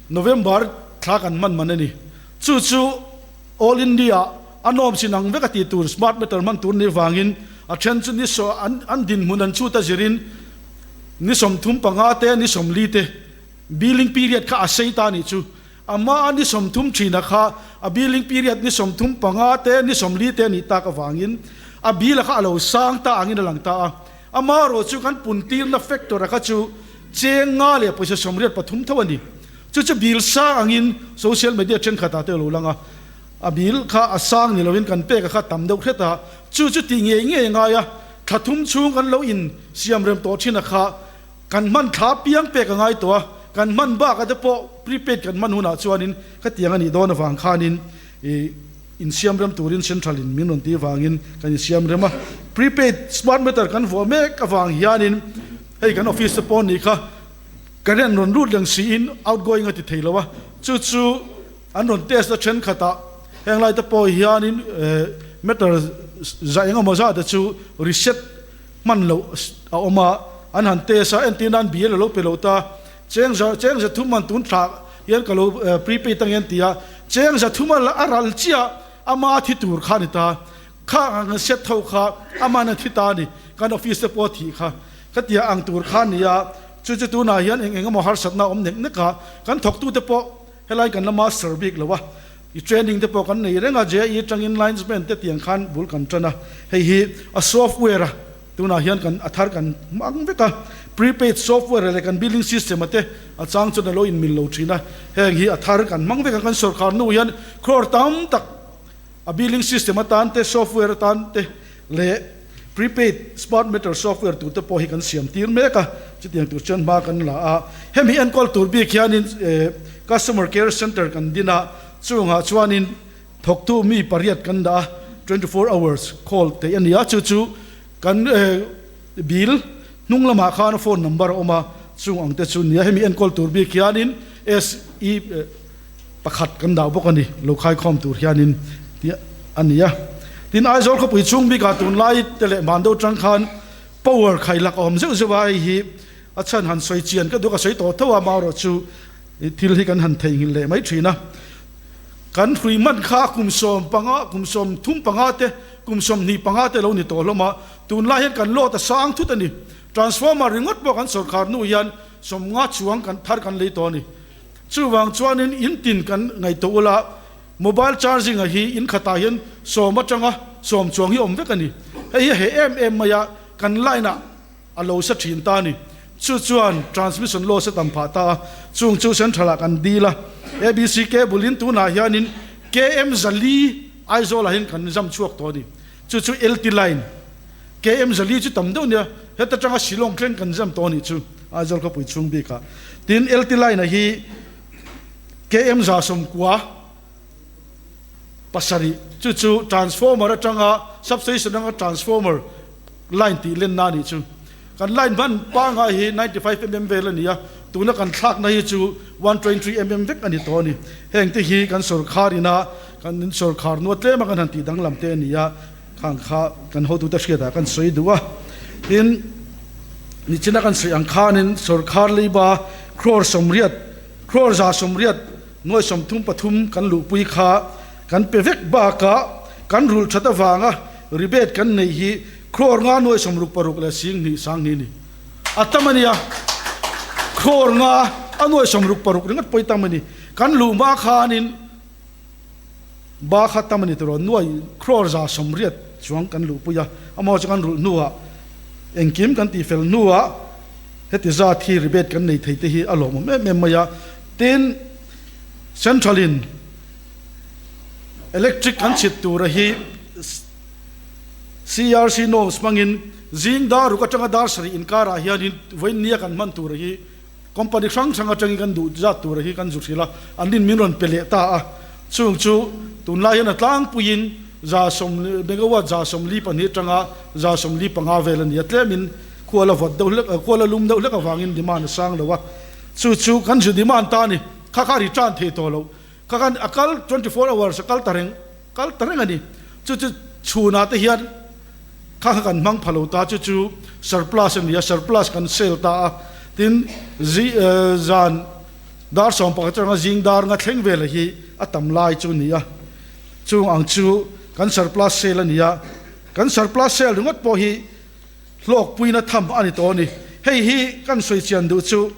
November thla kan hman man a ni. Chu chu All India a nawm sin ang vek a tih tur smart meter hman tur nih vangin A then chu ni saw an an dinhmun an chhut a zirin ni 35 te ni 40 te billing period kha a sei ta nih chu. Ama a ni 30 thina kha a billing period ni 35 te ni 40 te a nih tak avangin a bill a kha a lo sang ta angin a lang ta a. Ama erawh chu kan puntirna factor a kha chu cheng nga leh pawisa 83 tho a ni. Chu chu bill sang angin social media thenkhatah te a lo lang a. A bill kha a sang ni loin kan pek a kha tam deuh hret a, chu chu tih ngei ngei a ngai a, thla thum chhung kan lo in siam rem tawh thin a kha kan hman thla piang pek a ngai tawh a, kan hman bak a te pawh prepaid kan hman hunah chuanin khatiang a nih dawn avang khanin ih insiam rem turin central in min rawn tih avangin kan insiam rem a, prepaid smart meter kan vuah mek avang hianin hei kan office te pawh nih kha current rawn lut reng siin outgoing a ti thei lo a, chu chu. An rawn test a thenkhatah heng lai te pawh hianin meter za eng emaw zah te chu reset hman loh a awm a, an han test a, entir nan bill a lo pe lo ta, cheng za cheng za thum an tun thlah hian ka lo prepaid ang hian ti a, cheng za thum a ral chiah ama thi tur kha a ni ta, kha ang set ho kha aman a thi ta a ni, kan office te pawh a thih kha, khatia ang tur kha a ni a, chu chu tunah hian eng eng emaw harsatna a awm nek nek a, kan thawktute pawh. Helai kan la master bik lo a, i training te pawh kan nei reng a, JE atangin linesman te tiang khan bul kan tan a, hei hi a software a tunah hian kan a thar kan hmang vek a, prepaid software leh kan billing system a te a chang chuan a lo inmil lo thin a, heng hi a thar kan hmang vek a, kan sorkar nu hian crore tam tak a billing system atan te software atan te leh prepaid smart meter software tur te pawh hi kan siam tir mek a, chutiang tur chuan hma kan la a, hemi enkawl tur bik hianin customer care center kan din a, chungah chuanin thawktu mi pariat kan dah a, 24 hours call theih a ni a, chu chu kan bill hnung lamah khan phone number a awm a, chung ang te chu nia, hemi enkawl tur bik hianin SE pakhat kan dah bawk a ni, lo khaikhawm tur hianin tih a ni a. Tin, Aizawl khawpui chhung bikah tunlai te leh hman deuh atang khan power khailak a awm zeuh zeuh a, hei hi a chhan han sawi chian ka duh ka sawi tawh tho a, amaherawhchu thil hi kan han theihnghilh leh mai thin a. Kan hrui hman kha kum 15, kum 35 te, kum 25 te lo ni tawh hlawm a, tunlai hian kan load a sang thut a ni. Transformer ringawt pawh kan sawrkhar hnu hian 50 chuang kan thar kan lei tawh a ni. Chuvang chuanin in tin kan ngaihtuah ula, mobile charging a hi in khatah hian 10 atanga 10 chuang hi awm vek a ni. Hei hi he em em mai a, kan line ah a lo sa thin ta a ni. Chu chuan transmission loss a tam phah ta a, chung chu central ah kan deal a. ABC cable in tunah hianin KM 400 Aizawl ah hian kan zam chhuak tawh a ni. Chu chu LT line KM 400 chu tam deuh nia, heta tanga Shillong thleng kan zam tawh a nih chu Aizawl khawpui chhung bikah. Tin, LT line a hi KM 97 chu chu transformer atanga substation atanga transformer line tih lenna a nih chu. Kan line hman pangngai hi 95 mm vel a ni a, tuna kan thlakna hi chu 123 mm vek a ni tawh a ni. Heng te hi kan sawrkhar ina kan sawrkhar nua tlema kan han tih danglam te a ni a. Khang kha kan hotute hriatah kan sawi duh a, tin, nichina kan sawi ang khanin sawrkhar leiba crore 80, crore 180 nuai 33 kan luhpui kha kan pe vek bakah kan rulh that avanga rebate kan neih hi crore 5 nuai 66 leh 10,000 sanghnih ni a tam a nia. Crore 5 a nuai 66 ringawt pawh hi tam a ni. Kan luh hma khanin. Ba kha tam a ni tawh nuai crore 180 chuang kan luhpui a, amaw chu kan rulh hnuah engkim kan tihfel hnuah heti zat hi rebate kan nei thei te hi a lawmawm em em mai a. Tin, Central in electric kan chhit tura hi CRC norms hmangin zing dar ruk atanga dar 7 inkarah hianin vawiin nia kan hman tura hi Company hrang hrang atangin kan duh zat tura hi kan zu hrilh a, an rin min rawn pe leh ta a. Chung chu tunlai hian a tlangpuiin 140 megawatt 42 atanga 45 vel a ni a, tlemin khual a vawt deuh hlek, khual a lum deuh hlek avangin demand a sang lo a. Chu chu kan zu demand ta a ni, kha kha return thei tawh lo, kha khan a kal 24 hours a kal ta reng, kal ta reng a ni. Chu chu chhunah te hian Kha kha kan hmang pha lo ta, chu chu surplus a ni a, surplus kan sale ta a, tin zi zan dar 11 atanga zing dar nga thleng vela hi a tam lai chu a ni a, chung ang chu kan surplus sale a ni a. Kan surplus sale ringawt pawh hi hlawkpuina tham a ni tawh a ni. Hei hi kan sawi chian duh chu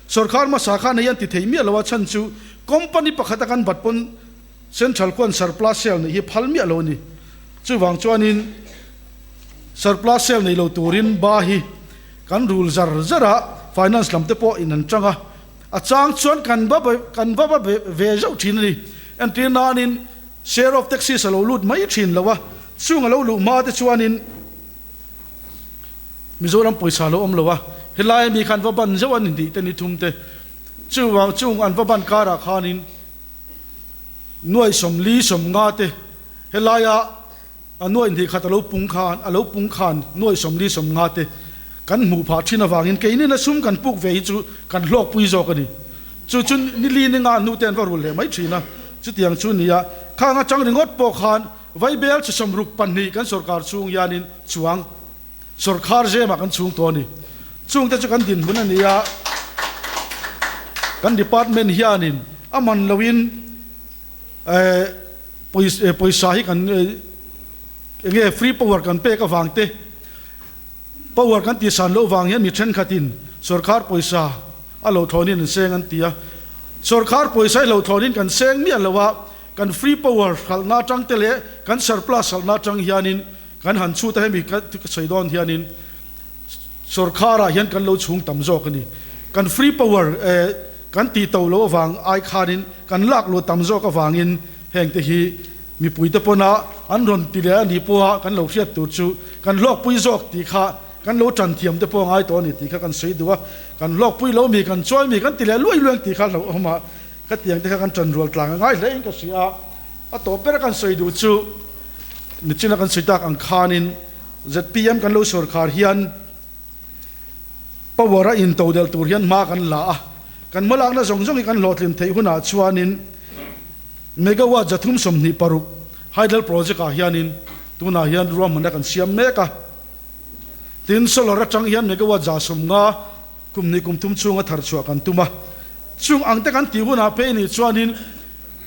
sorkar hmasa khan hei an ti thei miah lo a chhan chu company pakhata kan bat pawn central khuan surplus sale neih hi phal miah lo a ni. Chuvang chuanin surplus sale nei lo turin ba hi kan rul zar zar a, finance lam te pawh in an tang a, a chang chuan kan va kan va va ve zauh thin a ni. Entir nanin share of taxis a lo lut mai thin lo a, chung a lo luh hma te chuanin Mizoram pawisa a lo awm lo a, helai ami khan va ban zauh a ni tih te ni thum te, chuvang chung an va ban karah khanin nuai 40 50 te helaia A nuai hnih khat a lo pung khan, a lo pung khan nuai 40 50 te kan hmuh phah thin avangin keinin a sum kan puk ve hi chu kan hlawkpui zawk a ni. Chu chu ni li ni nga hnu te an va rul leh mai thin a, chutiang chu nia khang atang ringawt pawh khan Vaibel chi 62 kan sorkar chhung hianin chuang sorkar zemah kan chhung tawh a ni. Chungte chu kan dinhmun a ni a, kan department hianin a man loin eh, Pawisa hi kan enge free power kan pek avang te, power kan tihsan loh vang hian mi thenkhatin sorkar pawisa a lo thlawnin an seng an ti a. Sorkar pawisa hi lo thlawnin kan seng miah lo a, kan free power hralhna atang te leh kan surplus hralhna atang hianin kan han chhut a, hemi ka sawi dawn hianin sorkarah hian kan lo chhung tam zawk a ni. Kan free power Kan tih to loh avang ai khanin kan lak luh tam zawk avangin hengte hi mipuite pawna an rawn ti leh a nih pawha kan lo hriat tur chu kan hlawkpui zawk tih kha kan lo tan thiam te pawh a ngai tawh a ni tih kha kan sawi duh a, kan hlawkpui lo mi kan chuai mi kan ti leh luai luai ang tih kha hlauhawm a, khatiang te kha kan tan rual tlang a ngai hle in ka hria a, a tawp bera kan sawi duh chu nichina kan sawi tak ang khanin zpm kan lo sawrkhar hian. Power a intodelh tur hian hma kan la a, kan hmalakna zawng zawng hi kan hlawhtlin theih hunah chuanin megawatt 326 hydel project ah hianin tunah hian ruahmanna kan siam mek a. Tin, solar atang hian megawatt 150 kum hnih kum thum chhunga thar chhuah kan tum a. Chung ang te kan tih hunah phei nih chuanin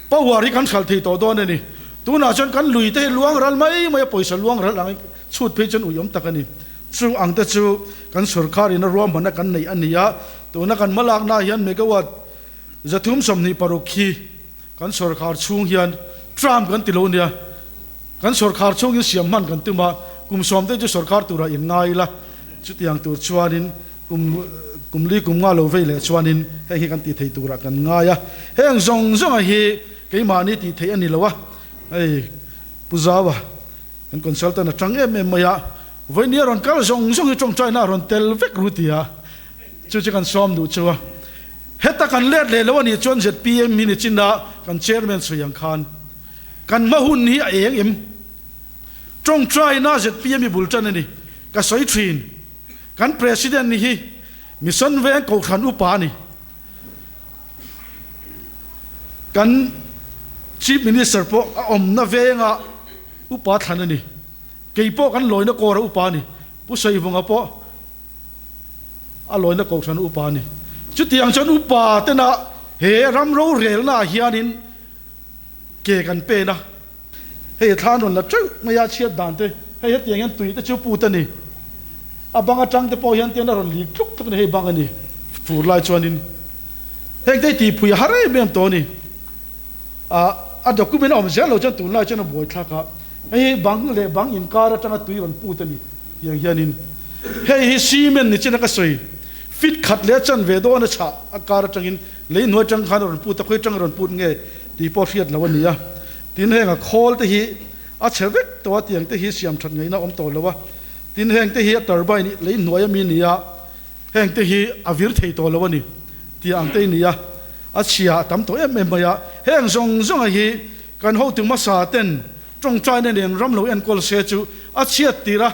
power hi kan hralh thei tawh dawn a ni. Tunah chuan kan lui te hi luang ral mai mai a, pawisa luang ral ang chhut phei chuan ui awm tak a ni. Chung ang te chu kan sorkar in a ruahmanna kan neih a ni a, tuna kan hmalakna ah hian megawatt 326 hi kan sorkar chhung hian tram kan ti lo nia, kan sorkar chhung in siam hman kan tum a, kum 10 te chu sorkar turah in ngai ila, chutiang tur chuanin kum kum li kum nga lo vei leh chuanin heng hi kan tih thei turah kan ngai a, heng zawng zawnga hi keimahni tih theih a ni lo a, hei Pu Zaua kan consultant a tang em em mai a, Vawinia rawn kal zawng zawng hi tawngtaina a rawn tel vek ru tia chu chu kan sawm duh chu a. Heta kan let leh lo a nih chuan zpm hi nichin a kan chairman sawi ang khan kan hma hun hi a eng em? Tawngtaina zpm hi bul tan a ni. Ka sawi thin. Kan president hi Mission Veng Kohhran upa a ni. Kan Chief Minister pawh a awmna venga upa thlan a ni. Kei pawh kan lawina kawr a upa a ni. Pu Saivunga pawh a lawina kohhran a upa a ni. Chutiang chuan upa tena he ram rorelna ah hianin ke kan pen a. Hei thlan rawn la teuh mai a chhiat dan te, hei hetiang hian tui te chu put a ni. A bang atang te pawh hian tian a rawn lik tluk tluk a ni, hei bang a ni fur lai chuanin heng te hi tihpui a har em em tawh a ni. A document a awm zel lo chuan tunlai chuan a buaithlak a. Hei hi bang leh bang inkar atanga tui rawn put a ni tiang hianin hei hi cement ni chin a ka sawi fit khat leh a chanve dawn a chhah a kar atangin lei hnuai atang khan a rawn put a khawi atang a rawn put nge tih pawh hriat loh a ni a tin heng a khawl te hi a chhe vek tawh a tiang te hi siam that ngaihna a awm tawh lo a tin heng te hi a turbine lei hnuai ami ni a heng te hi a vir thei tawh lo a ni tih ang te hi ni a a chhia a tam tawh em em mai a heng zawng zawng a hi Kan hotu hmasa ten tawngtaina nen ram lo enkawl se chu a chhiat tir a,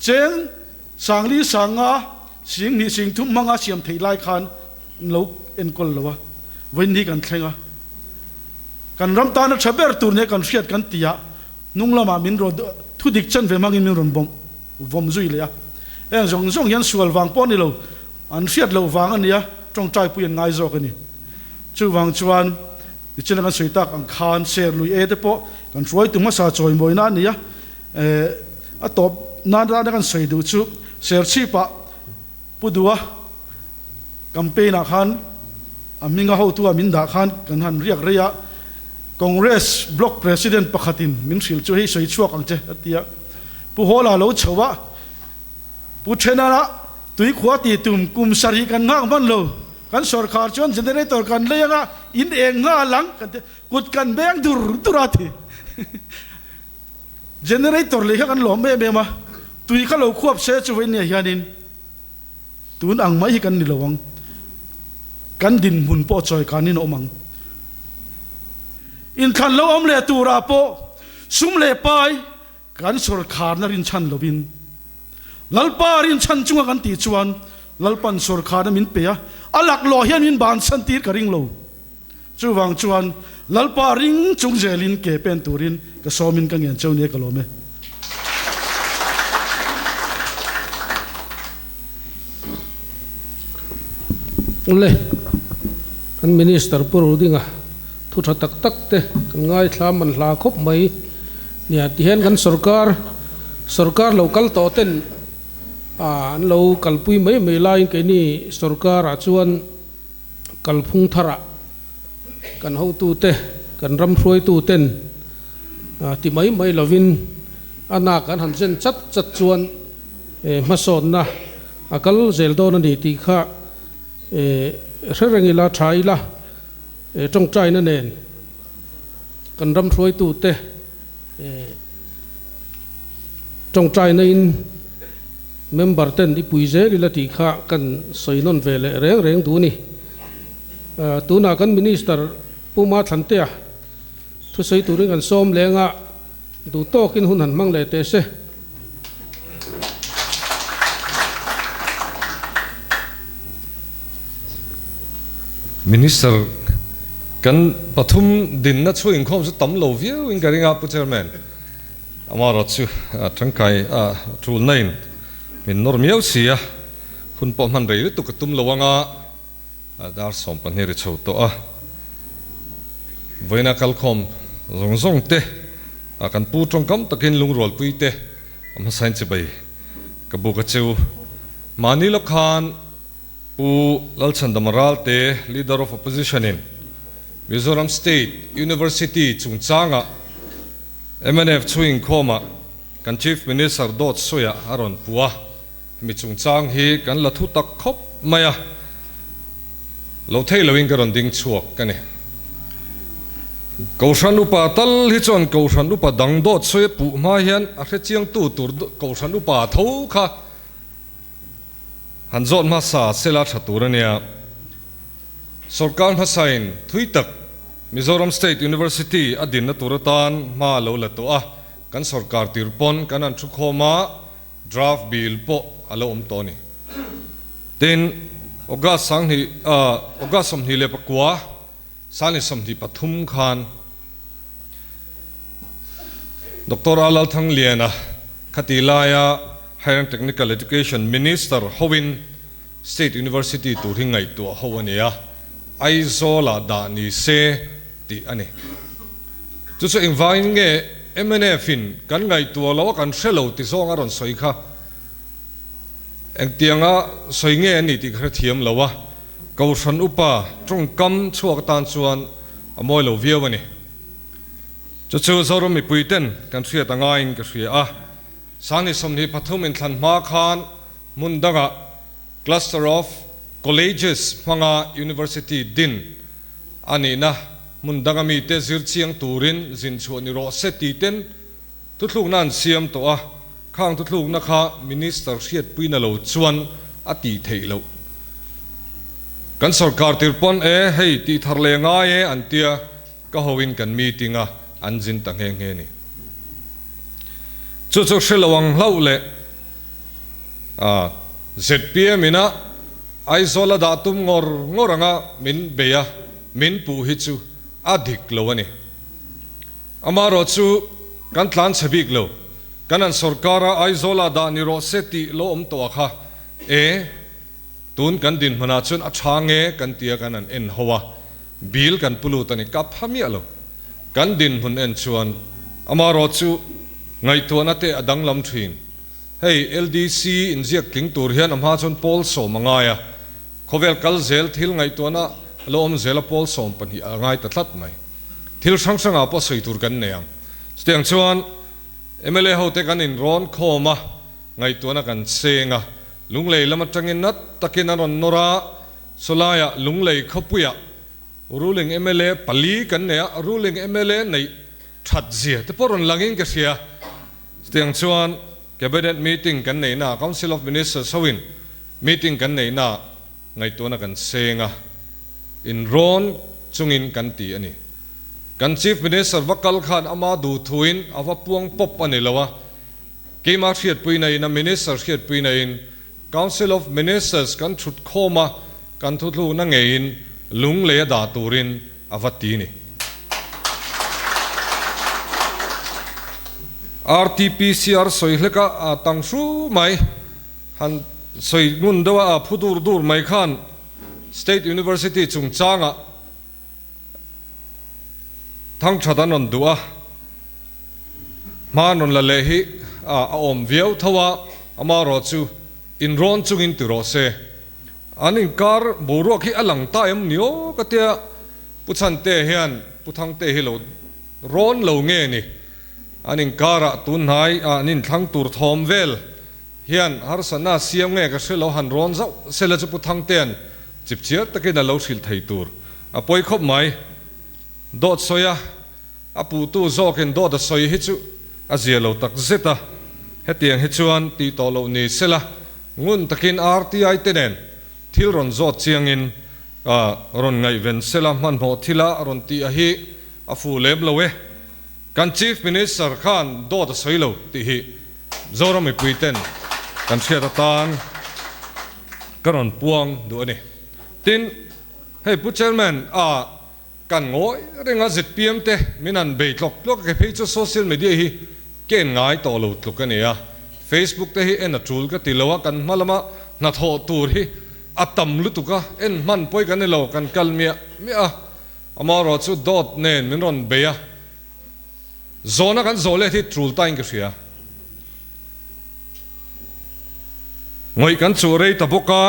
cheng sangli sanga sing hnih sing thum hmanga siam theih lai khan an lo enkawl lo a, vawiin hi kan thleng a. Kan ram tana tha ber tur nia kan hriat kan ti a, hnung lamah min rawn thu dik chen ve hmangin min rawn bawm vawm zui leh a. Heng zawng zawng hian sual vang pawh a ni lo, an hriat loh vang a nia, tawngtaipui an ngai zawk a ni. Chuvang chuan. Tichuan kan sawi tak ang khan ser lui e te pawh kan hruaitu hmasa chawimawina a ni a, eh, A tawp nan rana kan sawi duh chu Serchhip-ah Pu Dua campaign-ah khan a hminga hotu-a min dah khan kan han riak rei a, Congress Block President pakhatin min hrilh chu hei sawi chhuak ang che a ti a. Pu Hawla lo chho a, Pu Thenara tuikhua tih tum kum sarih kan nghak hman lo, kan sawrkhar chuan generator kan lei anga in eng nghal ang kan ti a, kut kan beng dur dur a ti. Generator lei kha kan lawm em em a, tui kha lo khuap se chu vei nia hianin tun ang mai hi kan ni lo ang, kan dinhmun pawh chawi kanin a awm ang. Inthlan lo awm leh turah pawh sum leh pai kan sawrkharna rinchhan lovin Lalpa rinchhan chunga kan tih chuan Lalpan sawrkharna min pe a, a laklawh hian min bansan tir ka ring lo. Chuvang chuan Lalpa ring chung zelin ke pen turin ka sawmin ka ngen cheu nia ka lawm e. Le, kan Minister Pu Rodinga thu tha tak tak te kan ngaithla man hla khawp mai nia tihian kan sorkar sorkar lo kal tawh ten an lo kalpui mai mai laiin keini sorkar ah chuan Kalphung tharah kan hotute, kan ram hruaituten ti mai mai lovin a nak an han zen chat chat chuan hmasawnna a kal zel dawn a ni tih kha hre reng ila, tha ila, tawngtaina nen kan ram hruaitute Tawngtaina in member ten i pui zel ila tih kha kan sawi nawn ve leh reng reng duh a ni. Tunah kan Minister Pu Mathlantea thusawi turin kan sawm leng a, duh tawkin hun han hmang leh teh se. Minister kan pathum dinna chhuah inkhawm chu tam lo viau in ka ring a Pu Chairman. Amaherawh chu tangkai a tulna in min nawr miau si a, hun pawh hman rei lutuk ka tum lo anga dar 12 ri chho tawh a. Vawiina kalkhawm zawng zawng te kan pu tawngkam takin lungrualpui te a hmasain chibai ka buk a cheu. Mahni lawk khan Pu Lalchhandama Ralte, Leader of Opposition in Mizoram State University chungchanga mnf chu inkhawmah kan Chief Minister dawt sawiah a rawn pu a, hemi chungchang hi kan la thu tak khawp mai a, lo thei loin ka rawn ding chhuak ka ni. Kohhran upa tal hi chuan Kohhran upa dang dawt sawi a puh hma hian a hrechiangtu tur Kohhran upa tho kha Han zawt hmasa sela tha tur a nia. Sorkar hmasain thui tak Mizoram State University a dinna tur atan hma a lo la tawh a, kan sorkar tir pawn kan han thu khawm a, draft bill pawh a lo awm tawh a ni. Tin, August sanghnih August 29, 2023 khan Doctor A Lalthangliana khati laia Higher and Technical Education Minister hoin State University tur hi ngaihtuah ho a ni a, Aizawl-ah dah ni se tih a ni. Chu chu engvangin nge MNF-in kan ngaihtuah lo a kan hre lo ti zawng a rawn sawi kha engtianga sawi nge a ni tih ka hrethiam lo a, Kohhran upa tawngkam chhuak atan chuan a mawi lo viau a ni. Chu chu Zoram mipui ten kan hriat a ngaiin ka hria a. 2023 inthlan hma khan hmun dangah Cluster of Colleges hmanga University din a nihna hmun danga mite zir chiang turin zin chhuah ni rawh se tih ten thuthlukna an siam tawh a, khang thuthlukna kha Minister hriatpuina lo chuan a tih theih loh. Kan sorkar tir pawn e hei tih thar leh ngai e an tia ka hoin kan meeting a an zin ta nghe nghe ni. Chu chu hre lo ang hlauh leh a zpm ina Aizawl a dah tum ngawr ngawr anga min bei a min puh hi chu a dik lo a ni. Amaherawh chu kan tlan chhe bik lo. Kan an sorkar a Aizawl ah dah ni rawh se tih lo awm tawh a kha e tun kan dinhmunah chuan a tha nge kan tia kan an en ho a, bill kan pu lut a ni kap pha miah lo. Kan dinhmun en chuan amaherawh chu. Ngaihtuahna te a danglam thin. Hei LDC inziak tling tur hian a hma chuan pawl sawm a ngai a, khawvel kal zel thil ngaihtuahna a lo awm zel a pawl 12 a ngai ta tlat mai. Thil hrang hrangah pawh sawi tur kan nei ang. Chutiang chuan mla hote kan inrawn khawm a, ngaihtuahna kan cheng a, Lunglei lam atangin nat takin an rawn nawr a, sawlaiah Lunglei khawpuiah ruling mla pali kan nei a, ruling mla neih that zia te pawh rawn langin ka hria. Chutiang chuan Cabinet meeting kan neihna ah, Council of Ministers hoin meeting kan neihna ah ngaihtuahna kan seng a, inrawn chungin kan ti a ni. Kan Chief Minister va kal khan ama duh thuin a va puang pawp a ni lo a, keimah hriatpuina in a Minister hriatpuina in Council of Ministers kan thut khawm a, kan thuthlukna ngeiin lunglei a dah turin a va ti ni. RTPCR sawi hlek a, a tang hru mai. Han sawi ngun deuh a, a phu dur dur mai khan State University chungchangah thangthat an rawn duh a, hma an rawn la leh hi a awm viau tho a, amaherawh chu inrawn chungin ti rawh se. An inkar boruak hi a lang ta em ni aw ka tia, Pu Chhante hian Pu Thangte hi lo rawn lo nge ni? An inkarah tunhnai ah an inthlang tur thawm vel hian harsatna a siam nge ka hre lo han rawn zauh sela chu Pu Thangtean chipchiar takin a lo hrilh thei tur a pawi khawp mai. Dawt sawi a, a puhtu zawkin dawt a sawi hi chu a zia lo tak zet a, hetiang hi chuan tih tawh loh ni sela ngun takin RTI te nen thil rawn zawt chiangin rawn ngaihven sela hmanhmawh thila rawn tih a hi a fuh lem lo e. Kan Chief Minister khan dawt a sawi lo tih hi Zoram mipui ten kan hriat atan ka rawn puang duh a ni. Tin, hei Pu Chairman a kan ngawi reng a zpm te min han bei tlawk tlawk a, kei phei chu social media hi ka en ngai tawh lo tluk a ni a, Facebook te hi en a tul ka ti lo a, kan hma lama hnathawh tur hi a tam lutuk a, en hman pawi kan ni lo, kan kal miah miah a, amaherawh chu dawt nen min rawn bei a. Zawhna kan zawh let hi tul tain ka hria. Ngawih kan chuh rei ta bawk a,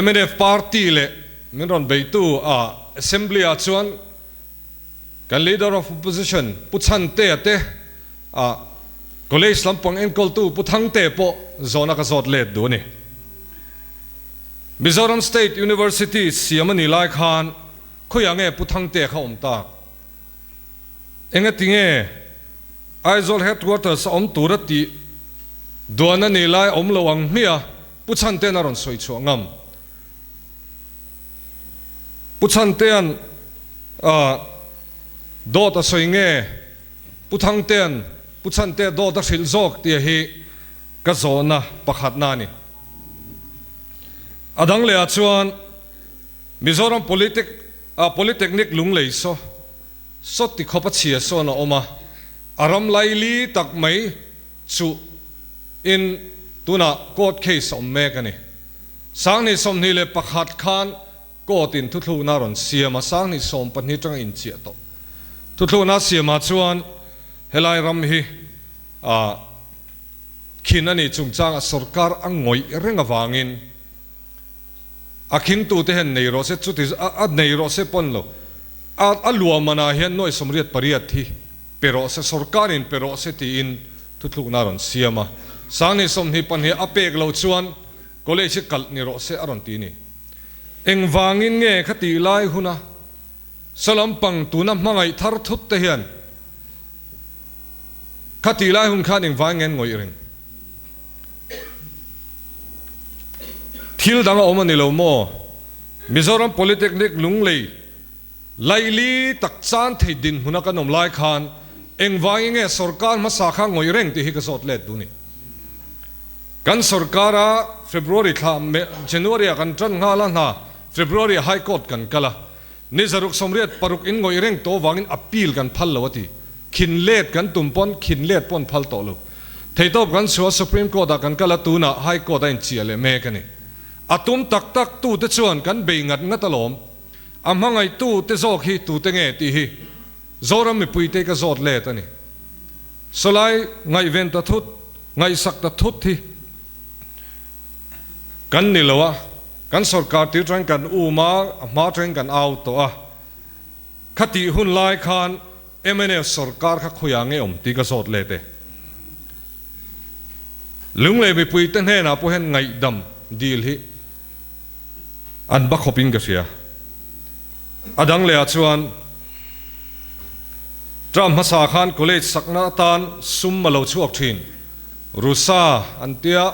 mnf party leh min rawn beitu a Assembly ah chuan kan Leader of Opposition Pu Chhantea te a College lampang enkawltu Pu Thangtea pawh zawhna ka zawt let duh a ni. Mizoram State University siam a nih lai khan Khawiah nge Pu Thangtea kha awm tak? Engati nge Aizawl Headquarters a awm tur a tih duan a nih lai awm lo ang hmiah Pu Chhantean a rawn sawi chhuah ngam? Pu Chhantean dawt a sawi nge Pu Thangtean Pu Chhantea dawt a hrilh zawk tih hi ka zawhna pakhatna a ni. A dang lehah chuan. Mizoram Politic ah Polytechnic lunglei saw saw ti khawp a chhia sawn a awm a, a ram laili tak mai chu in tunah court case a awm mek a ni. 2021 khan court in thuthlukna a rawn siam a, 2012 atanga inchiah tawh thuthlukna a siamah chuan helai ram hi ah khin a nih chungchangah sorkar a ngawih reng avangin, A khingtute hian nei rawh se, chuti a nei rawh se pawn lo. A a luahmanah hian nuai 88 hi pe rawh se, sorkarin pe rawh se tiin thuthlukna a rawn siam a. 2022 a pek loh chuan college hi kalh ni rawh se a rawn ti ni. Engvangin nge khatih lai huna Sawlampang tuna hmangaih thar thut te hian khatih lai hun khan engvangin nge an ngawih reng? Thil dang a awm a ni lo maw? Mizoram Polytechnic Lunglei laili tak chan thei dinhmuna kan awm lai khan engvangin nge sorkar hmasa kha ngawih reng tih hi ka zawt let duh ni. Kan sorkara February thla January ah kan tan nghal a hna February ah High Court kan kal a, ni 686 in ngawih reng tawh vangin appeal kan phal lo a ti. Khin let kan tum pawn khin let pawn phal tawh lo. Theitawp kan chhuah Supreme Court ah kan kal a tunah High Court a inchiah leh mek a ni. A tum tak tak tu te chuan kan bei ngat ngat alawm. A hmangaih tu te zawk hi tu te nge tih hi Zoram mipui te ka zawt let a ni. Sawlai ngaihven ta thut, ngaihsak ta thut hi kan ni lo a, kan sorkar tir tangin kan um a, a hma tangin kan au tawh a. Khatih hun lai khan mnf sorkar kha khawiah nge awm tih ka zawt let e. Lunglei mipuite hnenah pawh hian ngaihdam dil hi an ba khawpin ka hria. A dang lehah chuan term hmasa khan college sakna atan sum a lo chhuak thin. Rusa an tia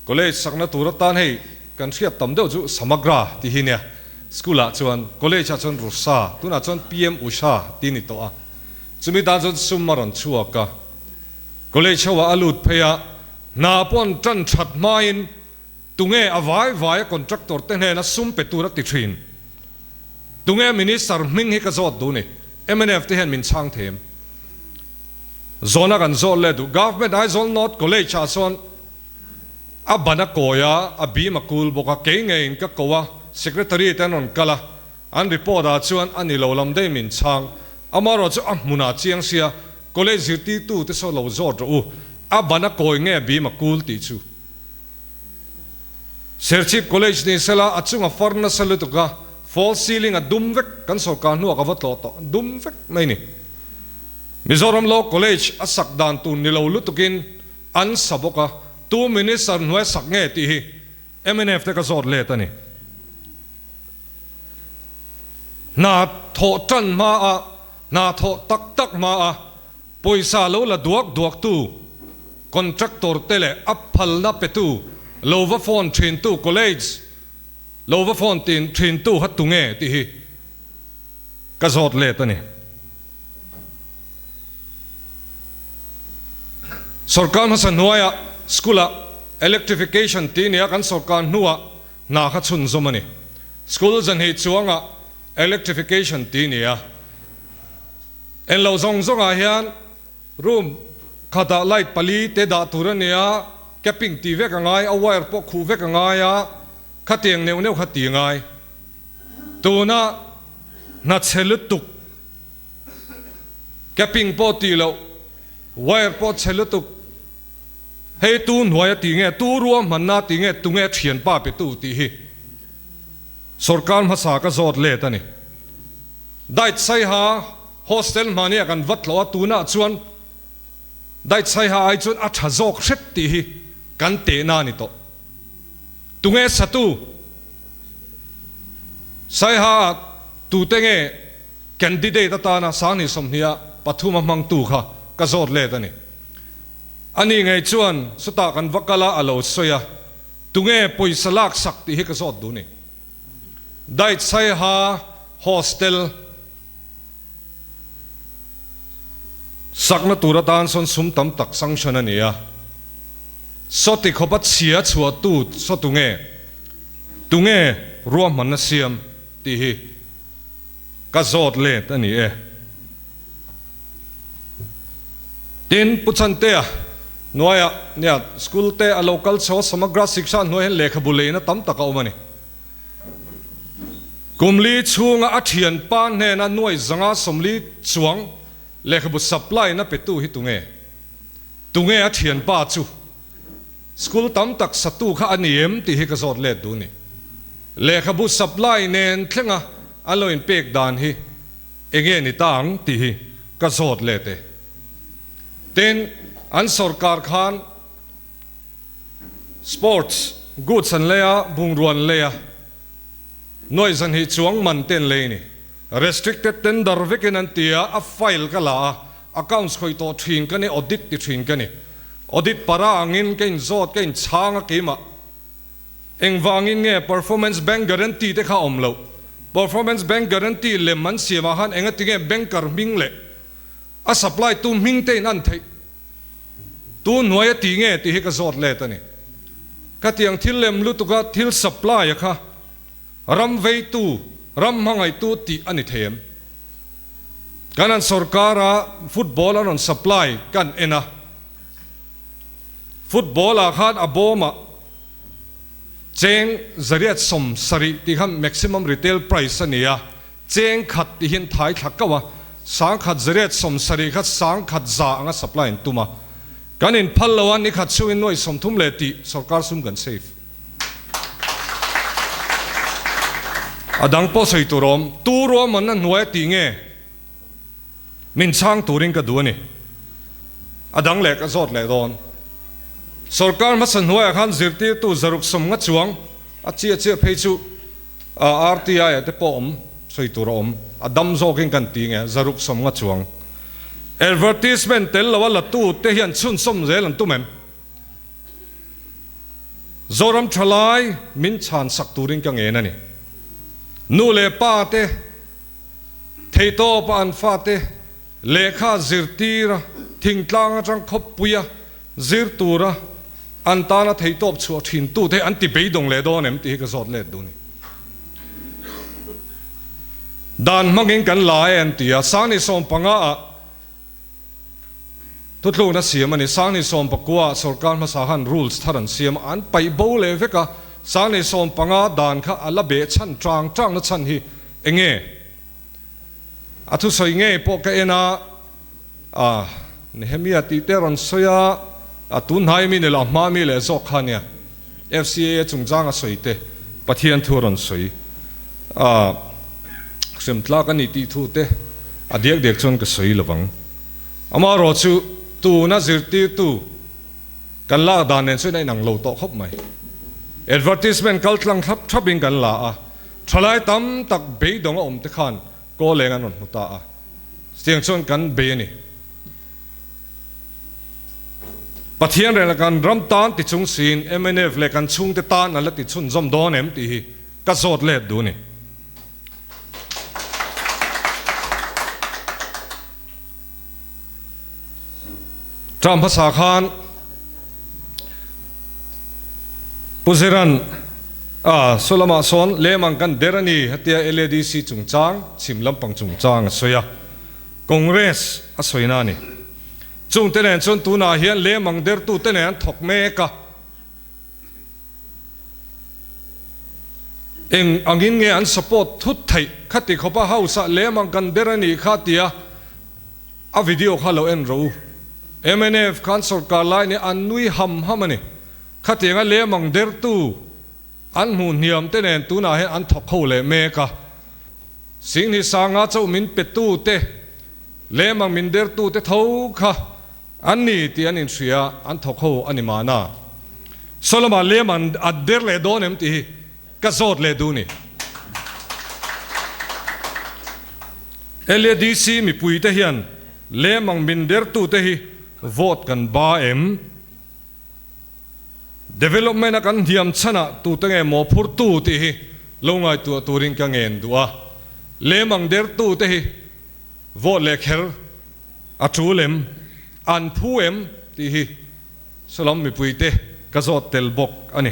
college sakna tur atan hei kan hriat tam deuh chu Samagra tih hi nia. School ah chuan college ah chuan Rusa tunah chuan PM Usha tih a ni tawh a. Chumi tan chuan sum a rawn chhuak a. College ho ah a lut phei a, hna pawh an tan that hmain Tunge a vai vai a contractor te hnena sum pe tur a ti thin? Tunge minister hming hi ka zawt duh ni? Mnf te hian min chhang thei em? Zawhna kan zawt leh duh. Government Aizawl North College ah sawn a ban a kawi a, a bim a kul bawk a, kei ngeiin ka ko a, secretary te an rawn kal a, an report ah chuan a ni lo lam daih min chhang. Amaherawhchu chu a hmunah chiang sia college zirtirtu te saw lo zawt rawh u, a ban a kawi nge a bim a kul tih chu. Serchhip College ni sela a chunga far nasa lutuk a, false ceiling a dum vek, kan sorkar hnuah ka va tlawh tawh, dum vek mai ni. Mizoram Law College a sak dan tur ni lo lutukin an sa bawk a, tu Minister hnuai sak nge tih hi mnf te ka zawt let a ni. Hna thawh tan hma a, hna thawh tak tak hma a, Pawisa lo la duak duaktu contractor te leh a phalna petu lo va phone thintu college lo va phone tin thintu kha tunge tih hi ka zawt let a ni. Sorkar hmasa hnuaiah school ah electrification tih nia kan sorkar hnuah hna kha chhunzawm a ni. School zanhnih chuangah electrification tih nia. En lo zawng zawngah hian room khatah light pali te dah tur a nia, capping tih vek a ngai, a wire pawh khuh vek a ngai a, khatiang neuh neuh kha ti a ngai. Tuna hna chhe lutuk, capping pawh tih loh, wire pawh chhe lutuk, hei tu hnuai a tih nge, tu ruahmanna tih nge, tunge thianpa petu tih hi sorkar hmasa ka zawt let a ni. Dait Saiha hostel hmania kan va tlawh a, tunah chuan Dait Saiha ai chuan a tha zawk hret tih hi kan tehna a ni tawh. Tunge satu? Saiha ah tute nge candidate atana Sangni 20 pathum a hmangtu kha ka zawt let a ni. Ani ngei chuan sutah kan va kal a, a lo sawi a, tunge pawisa laksak tih hi ka zawt duh ni. Dait Saiha Hostel sakna tur atan sawn sum tam tak sanction a ni a, sawti khawpa chhia chhuahtu saw tunge, tunge ruahmanna siam tih hi ka zawt let a ni e. Tin, Pu Chantea hnuaiah nia school te a lo kal chho a, Samagra Shiksha hnuai hian lehkhabu leina tam tak a awm a ni. Kum li chhunga a thianpa hnena nuai zanga 40 chuang lehkhabu supply na petu hi tunge? Tunge a thianpa chu? School tam tak satu kha a ni em tih hi ka zawt let duh ni. Lehkhabu supply nen thlenga an lo inpek dan hi enge ni ta ang tih hi ka zawt let e. Tin, an sorkar khan sports goods an lei a, bungrua an lei a, nuai 200 chuang man te an lei a ni. Restricted tender vekin an ti a, a file ka la a, accounts khawih tawh thin ka ni, audit ti thin ka ni. Audit para angin ka inzawt, ka inchhang a keimah. Engvangin nge performance bank guarantee te kha awm loh? Performance bank guarantee lem an siam ah khan enga tinge banker hming leh a supply tu hming te in an theih? Tu hnuai a ti nge tih hi ka zawt let a ni. Khatiang thil lem lutuk a thil supply a kha ram veitu, ram hmangaihtu tih a ni thei em? Kan an sorkar a football an rawn supply kan en a. Football ah khan a bawm ah cheng 170 tih kha maximum retail price a ni a, cheng khat tih hian thai thla kauh a. Sangkhat zariat sawmsarih kha sangkhat za anga supply an tum a, kan inphal lo a, nikhat chhungin nuaih 30 leh tih sorkar sum kan save. A dang pawh sawi tur awm, tu ruahmanna hnuaia tih nge min chhang turin ka duh a ni. A dang leh ka zawt leh dawn. Sorkar hmasa hnuaiah khan zirtirtu zaruk 50 chuang a chiah chiah phei chu RTI ah te pawh awm sawi tur a awm. A dam zawkin kan ti nge zaruk 50 chuang. Advertisement tel lo a la tu te hian chhunzawm zel an tum em? Zoram thalai min chhan sak turin ka ngen a ni. Nu leh pa te theihtawpa an fate lehkha zirtira thingtlang atang khawppuia zir tura an tana theihtawp chhuah thin tute an ti beidawng leh dawn em tih hi ka zawt let duh a ni. Dan hmangin kan la e an ti a, Sangni 15 ah Thutlukna siam a ni. Sangni 19 ah sorkar hmasa khan rules thar an siam a, an paih bo leh vek a. Sangni 15 dan kha a la beh chhan tang tangna chhan hi eng nge? A thusawi ngei pawh ka en a, a Nehemia tih te rawn sawi a, a tunhnai mi ni lo, a hma mi leh zawk kha nia. FCAA chungchang a sawi te, Pathian thu a rawn sawi a, hrem tlak a ni tih thu te a diak diak chuan ka sawi lo vang. Amaherawh chu tuna zirtirtu kan lak dan nen chuan a inang lo tawh khawp mai. Advertisement kal tlang thlap thlapin kan la a, thalai tam tak beidawng a awm te khan kawl eng an rawn hmu ta a, chutiang chuan kan bei a ni. Pathian reng leh kan ram tan ti chung siin mnf leh kan chhungte tan an la ti chhunzawm dawn em tih hi ka zawt let duh a ni. Term hmasa khan Pu Ziran a saw lamah sawn lemang kan der a ni hetia LADC chungchang chhim lampang chungchang a sawi a, Congress a sawina a ni. Chungte nen chuan tunah hian lemang dertute nen an thawk mek a. Eng angin nge an support thut theih? Khati khawpa house ah lemang kan der a nih kha tia a video kha lo en rawh u. Mnf khan sorkar lai nih an nui ham ham a ni. Khatianga lemang dertu an hmuh hniam te nen tunah hian an thawk ho leh mek a. Singni sanga chauh min petu te, lemang min dertu te tho kha An ni tih an inhria, an thawk ho a ni mahna. Solomon lem an at der leh dawn em tih hi ka zawt leh duh ni. LADC mipuite hian lem ang min dertute hi vote kan ba em? Development a kan hniam chhanah tute nge mawhphurtu tih hi lo ngaihtuah turin ka ngen duh a. Lem ang dertute hi vote leh kher A tul em? An phu em? tih hi Salam mipuite ka zawt tel bawk a ni.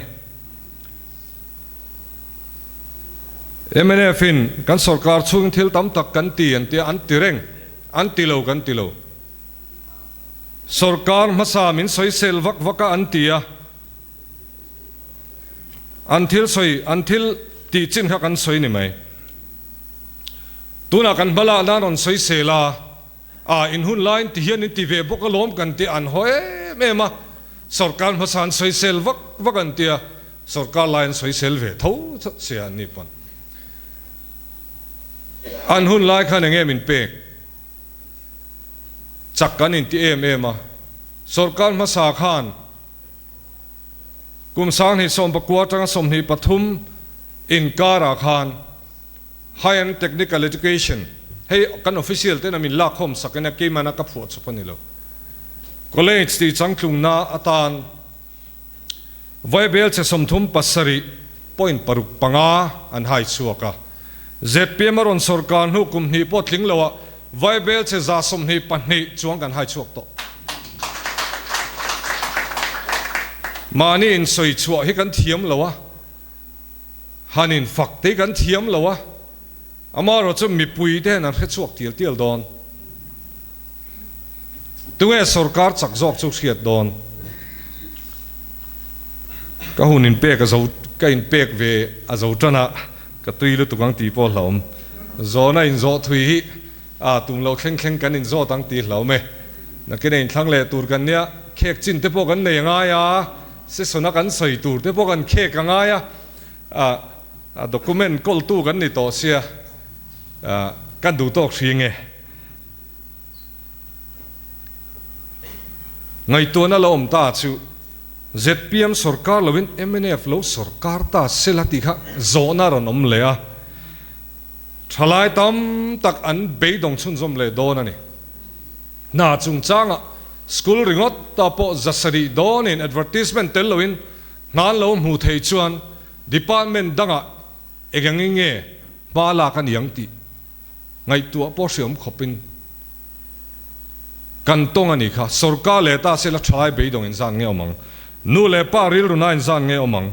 Mnf in kan sorkar chhungin thil tam tak kan ti an tia, an ti reng, an ti lo kan ti lo. Sorkar hmasa min sawisel vak vak a an ti a, An thil sawi, an thil tih chin kha kan sawi ni mai. Tunah kan hma lah nan rawn sawi sel a, a in hun laiin ti hian in ti ve bawk alawm kan ti an haw em em a, sorkar hmasa an sawi sel vak vak an tia, sorkar lai an sawi sel ve tho sia an ni pawn. An hun lai khan eng nge min pek? Chak kan inti em em a, sorkar hmasa khan, Kum 2019 atanga 23 inkarah khan High and Technical Education, hei kan official ten a min lakkhawm sak ania keimahna ka phuah chawp a ni lo, College tih changtlungna atan Vaibel che 37.65 an hai chhuak a. Zpm a rawn sawrkar hnu kum hnih pawh tling loah Vaibel che 122 chuang kan hai chhuak tawh. Mahni insawi chhuah hi kan thiam lo a, han infak te hi kan thiam lo a, amaherawh chu mipui te hian an hre chhuak tial tial dawn. Tunge sorkar chak zawk chu hriat dawn? Ka hun inpek a zo, ka inpek ve a zo tan a, ka tui lutuk ang tih pawh hlauhawm. Zawhna inzawh thui hi. A tum lo thleng thleng kan inzawt ang tih hlauh mai. Nakin a inthlang leh tur kan nia, khek chin te pawh kan nei a ngai a, session a kan sawi tur te pawh kan khek a ngai a, a document kawltu kan ni tawh sia, kan duh tawk hri nge. Ngaihtuahna lo awm ta chu zpm sorkar loin mnf lo sorkar ta sela tih kha zawhna a rawn awm leh a, thalai tam tak an beidawng chhunzawm leh dawn a ni. Hna chungchangah school ringawt ta pawh zasarih dawnin advertisement tel loin hna an lo hmu thei chuan department dangah eng angin nge hma lak a ni ang tih ngaihtuah pawh hriawm khawpin kan tawng a nih kha. Sorkar leh ta sela thalai beidawng inzan nge awm ang? Nu leh pa rilruna inzan nge awm ang?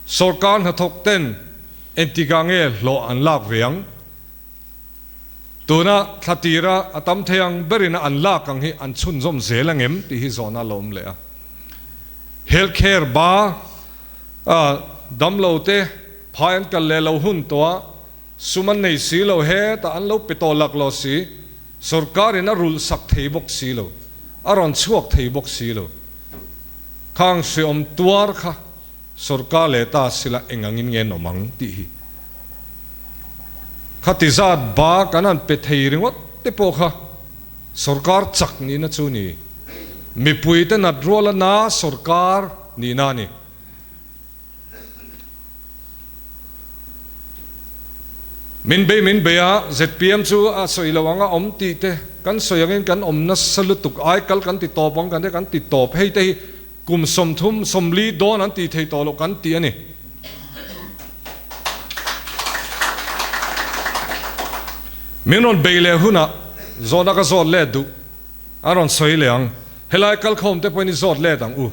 Sorkar hnathawk ten engtikah nge hlawh an lak ve ang? Tuna thla tira a tam thei ang berin a an lak ang hi an chhunzawm zel angem tih hi zawhna a lo awm leh a. Health care ba a damlo te Phai an kal leh lo hun tawh a, sum an nei si lo, hetah an lo pe tawh lak lo si, sorkarin a rulh sak thei bawk si lo, a rawn chhuak thei bawk si lo. Khang hreawm tuar kha sorkar leh ta sila eng angin nge an awm ang tih hi. Khati zat ba kan han pe thei ringawt te pawh kha sorkar chak nihna chu ni, mipuite nat ruala na sorkar nihna a ni. Min bei min bei a, zpm chu a sawi lo ang a awm tih te kan sawi angin kan awm nasa lutuk ai kal kan ti tawp ang kan te kan ti tawp hei te hi kum 30 40 dawn an tih thei tawh loh kan ti a ni. Min rawn bei leh hunah zawhna ka zawt let duh a rawn sawi leh ang helai kalkhawm te pawhin i zawt let ang u.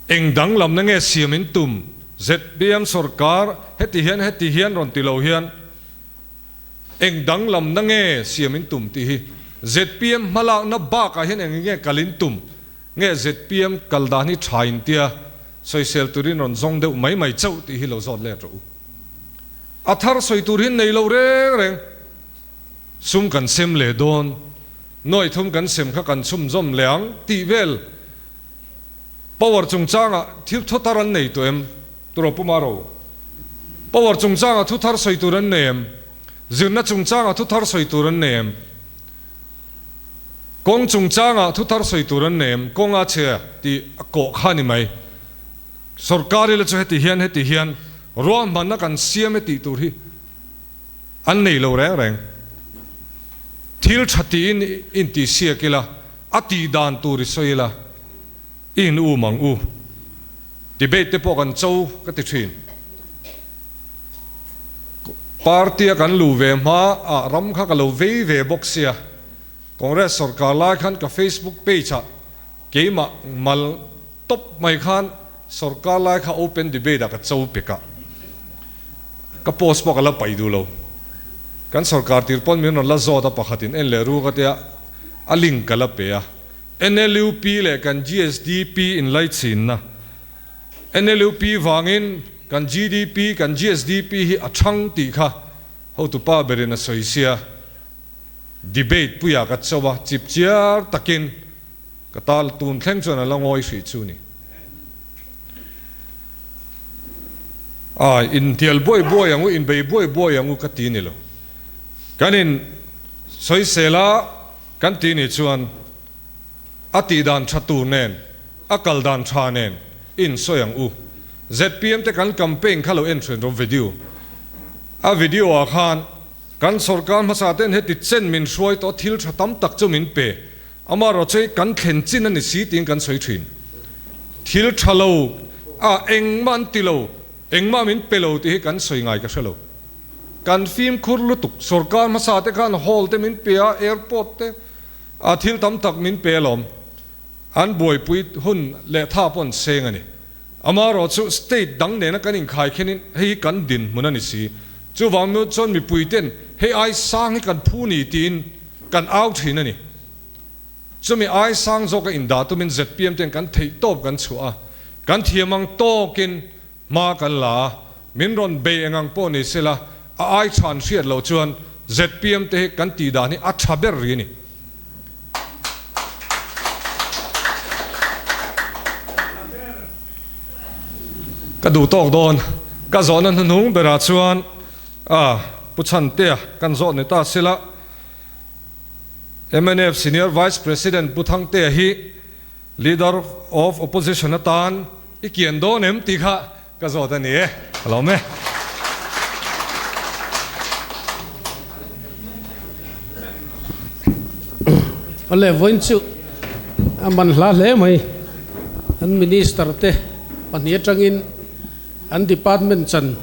Eng danglamna nge siam in tum? Zpm sorkar heti hian heti hian rawn ti lo hian eng danglamna nge siam in tum tih hi zpm hmalakna bakah hian eng nge kal in tum nge zpm kal dan hi tha in tia sawisel turin rawn zawng deuh mai mai chauh tih hi lo zawt let rawh u. A thar sawi tur hi nei lo reng reng sum kan sem leh dawn, nuaih thum kan sem kha kan chhumzawm leh ang tih vel. Power chungchangah thil thu thar an nei tawh em? Turaw Pu Maro. Power chungchangah thu thar sawi tur an nei em? Zirna chungchangah thu thar sawi tur an nei em? Kawng chungchangah thu thar sawi tur an nei em? Kawng a chhe tih a kawh kha a ni mai. Sorkar ila chu heti hian heti hian ruahmanna kan siam e tih tur hi an nei lo reng reng. Thil tha tiin intihsiak ila. A tih dan tur i sawi ila, i in um ang u. Debate te pawh kan cho ka ti thin. Party a kan luh ve hma ah ram kha ka lo vei ve bawk sia. Congress sorkar lai khan ka Facebook page ah keimah mal tawp mai khan sorkar lai kha open debate ah ka cho pek a. Ka post pawh ka la paih duh lo. Kan sorkar tir pawn min rawn la zawt a pakhat in en leh ru ka tia. A link ka la pe a. NLUP leh kan GSDP inlaichinna. NLUP vangin kan GDP, kan GSDP hi a chhang tih kha hotupa berin a sawi sia. Debate puiah ka cho a, chip chiar takin ka tal tun thleng chuan a la ngawi hrih chu ni. Ai, intial buai buai ang u, inbei buai buai ang u ka ti ni lo. Kan in sawisel a kan tih nih chuan a tih dan tha tur nen, a kal dan tha nen i insawi ang u. Zpm te kan campaign kha lo en thin rawh video. A video ah khan kan sorkar hmasa ten heti chen min hruai tawh thil tha tam tak chu min pe. Amaherawhchu hei kan thlen chin a ni si tiin kan sawi thin. Thil tha lo a engmah an ti lo, engmah min pe lo tih hi kan sawi ngai ka hre lo. Kan fimkhur lutuk, sorkar hmasa te khan hall te min pe a, airport te a thil tam tak min pe alawm. An buaipui hun leh tha pawh an seng a ni. Amaherawhchu state dang nena kan inkhai khenin hei hi kan dinhmun a ni si. Chuvang nu chuan mipui ten hei ai sang hi kan phu ni tiin kan au thin a ni. Chumi ai sang zawka indah tumin zpm ten kan theih tawp kan chhuah a, kan thiam ang tawkin Hma kan la a, min rawn bei eng ang pawh ni sela, a ai chhan hriat loh chuan zpm te hi kan tih dan hi a tha ber rih a ni. Ka duh tawk dawn. Ka zawhna hnuhnung berah chuan a Pu Chhantea kan zawh ni ta sela, mnf Senior Vice President Pu Thangtea hi Leader of Opposition atan i kian dawn em tih kha ka zawt a ni e. Ka lawm e. Awle vawiin chu a man hla hle mai. An Minister te pahnih atangin an department chan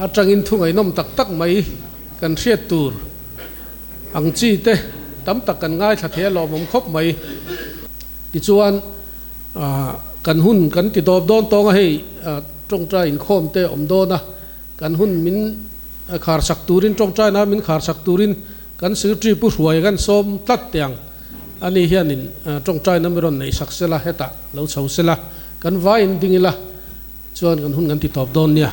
atangin thu ngaihnawm tak tak mai kan hriat tur ang chi te tam tak kan ngaithla thei a lawmawm khawp mai. Tichuan. Kan hun kan ti dawp dawn tawng a, hei tawngtai inkhawm te awm dawn a, kan hun min khar sak turin tawngtaina min khar sak turin kan secretary Pu Hruaia kan sawm tlat teh ang. Ani hianin tawngtaina mi rawn neih sak sela, hetah lo chho sela, kan vaiin ding ila chuan kan hun kan ti tawp dawn nia.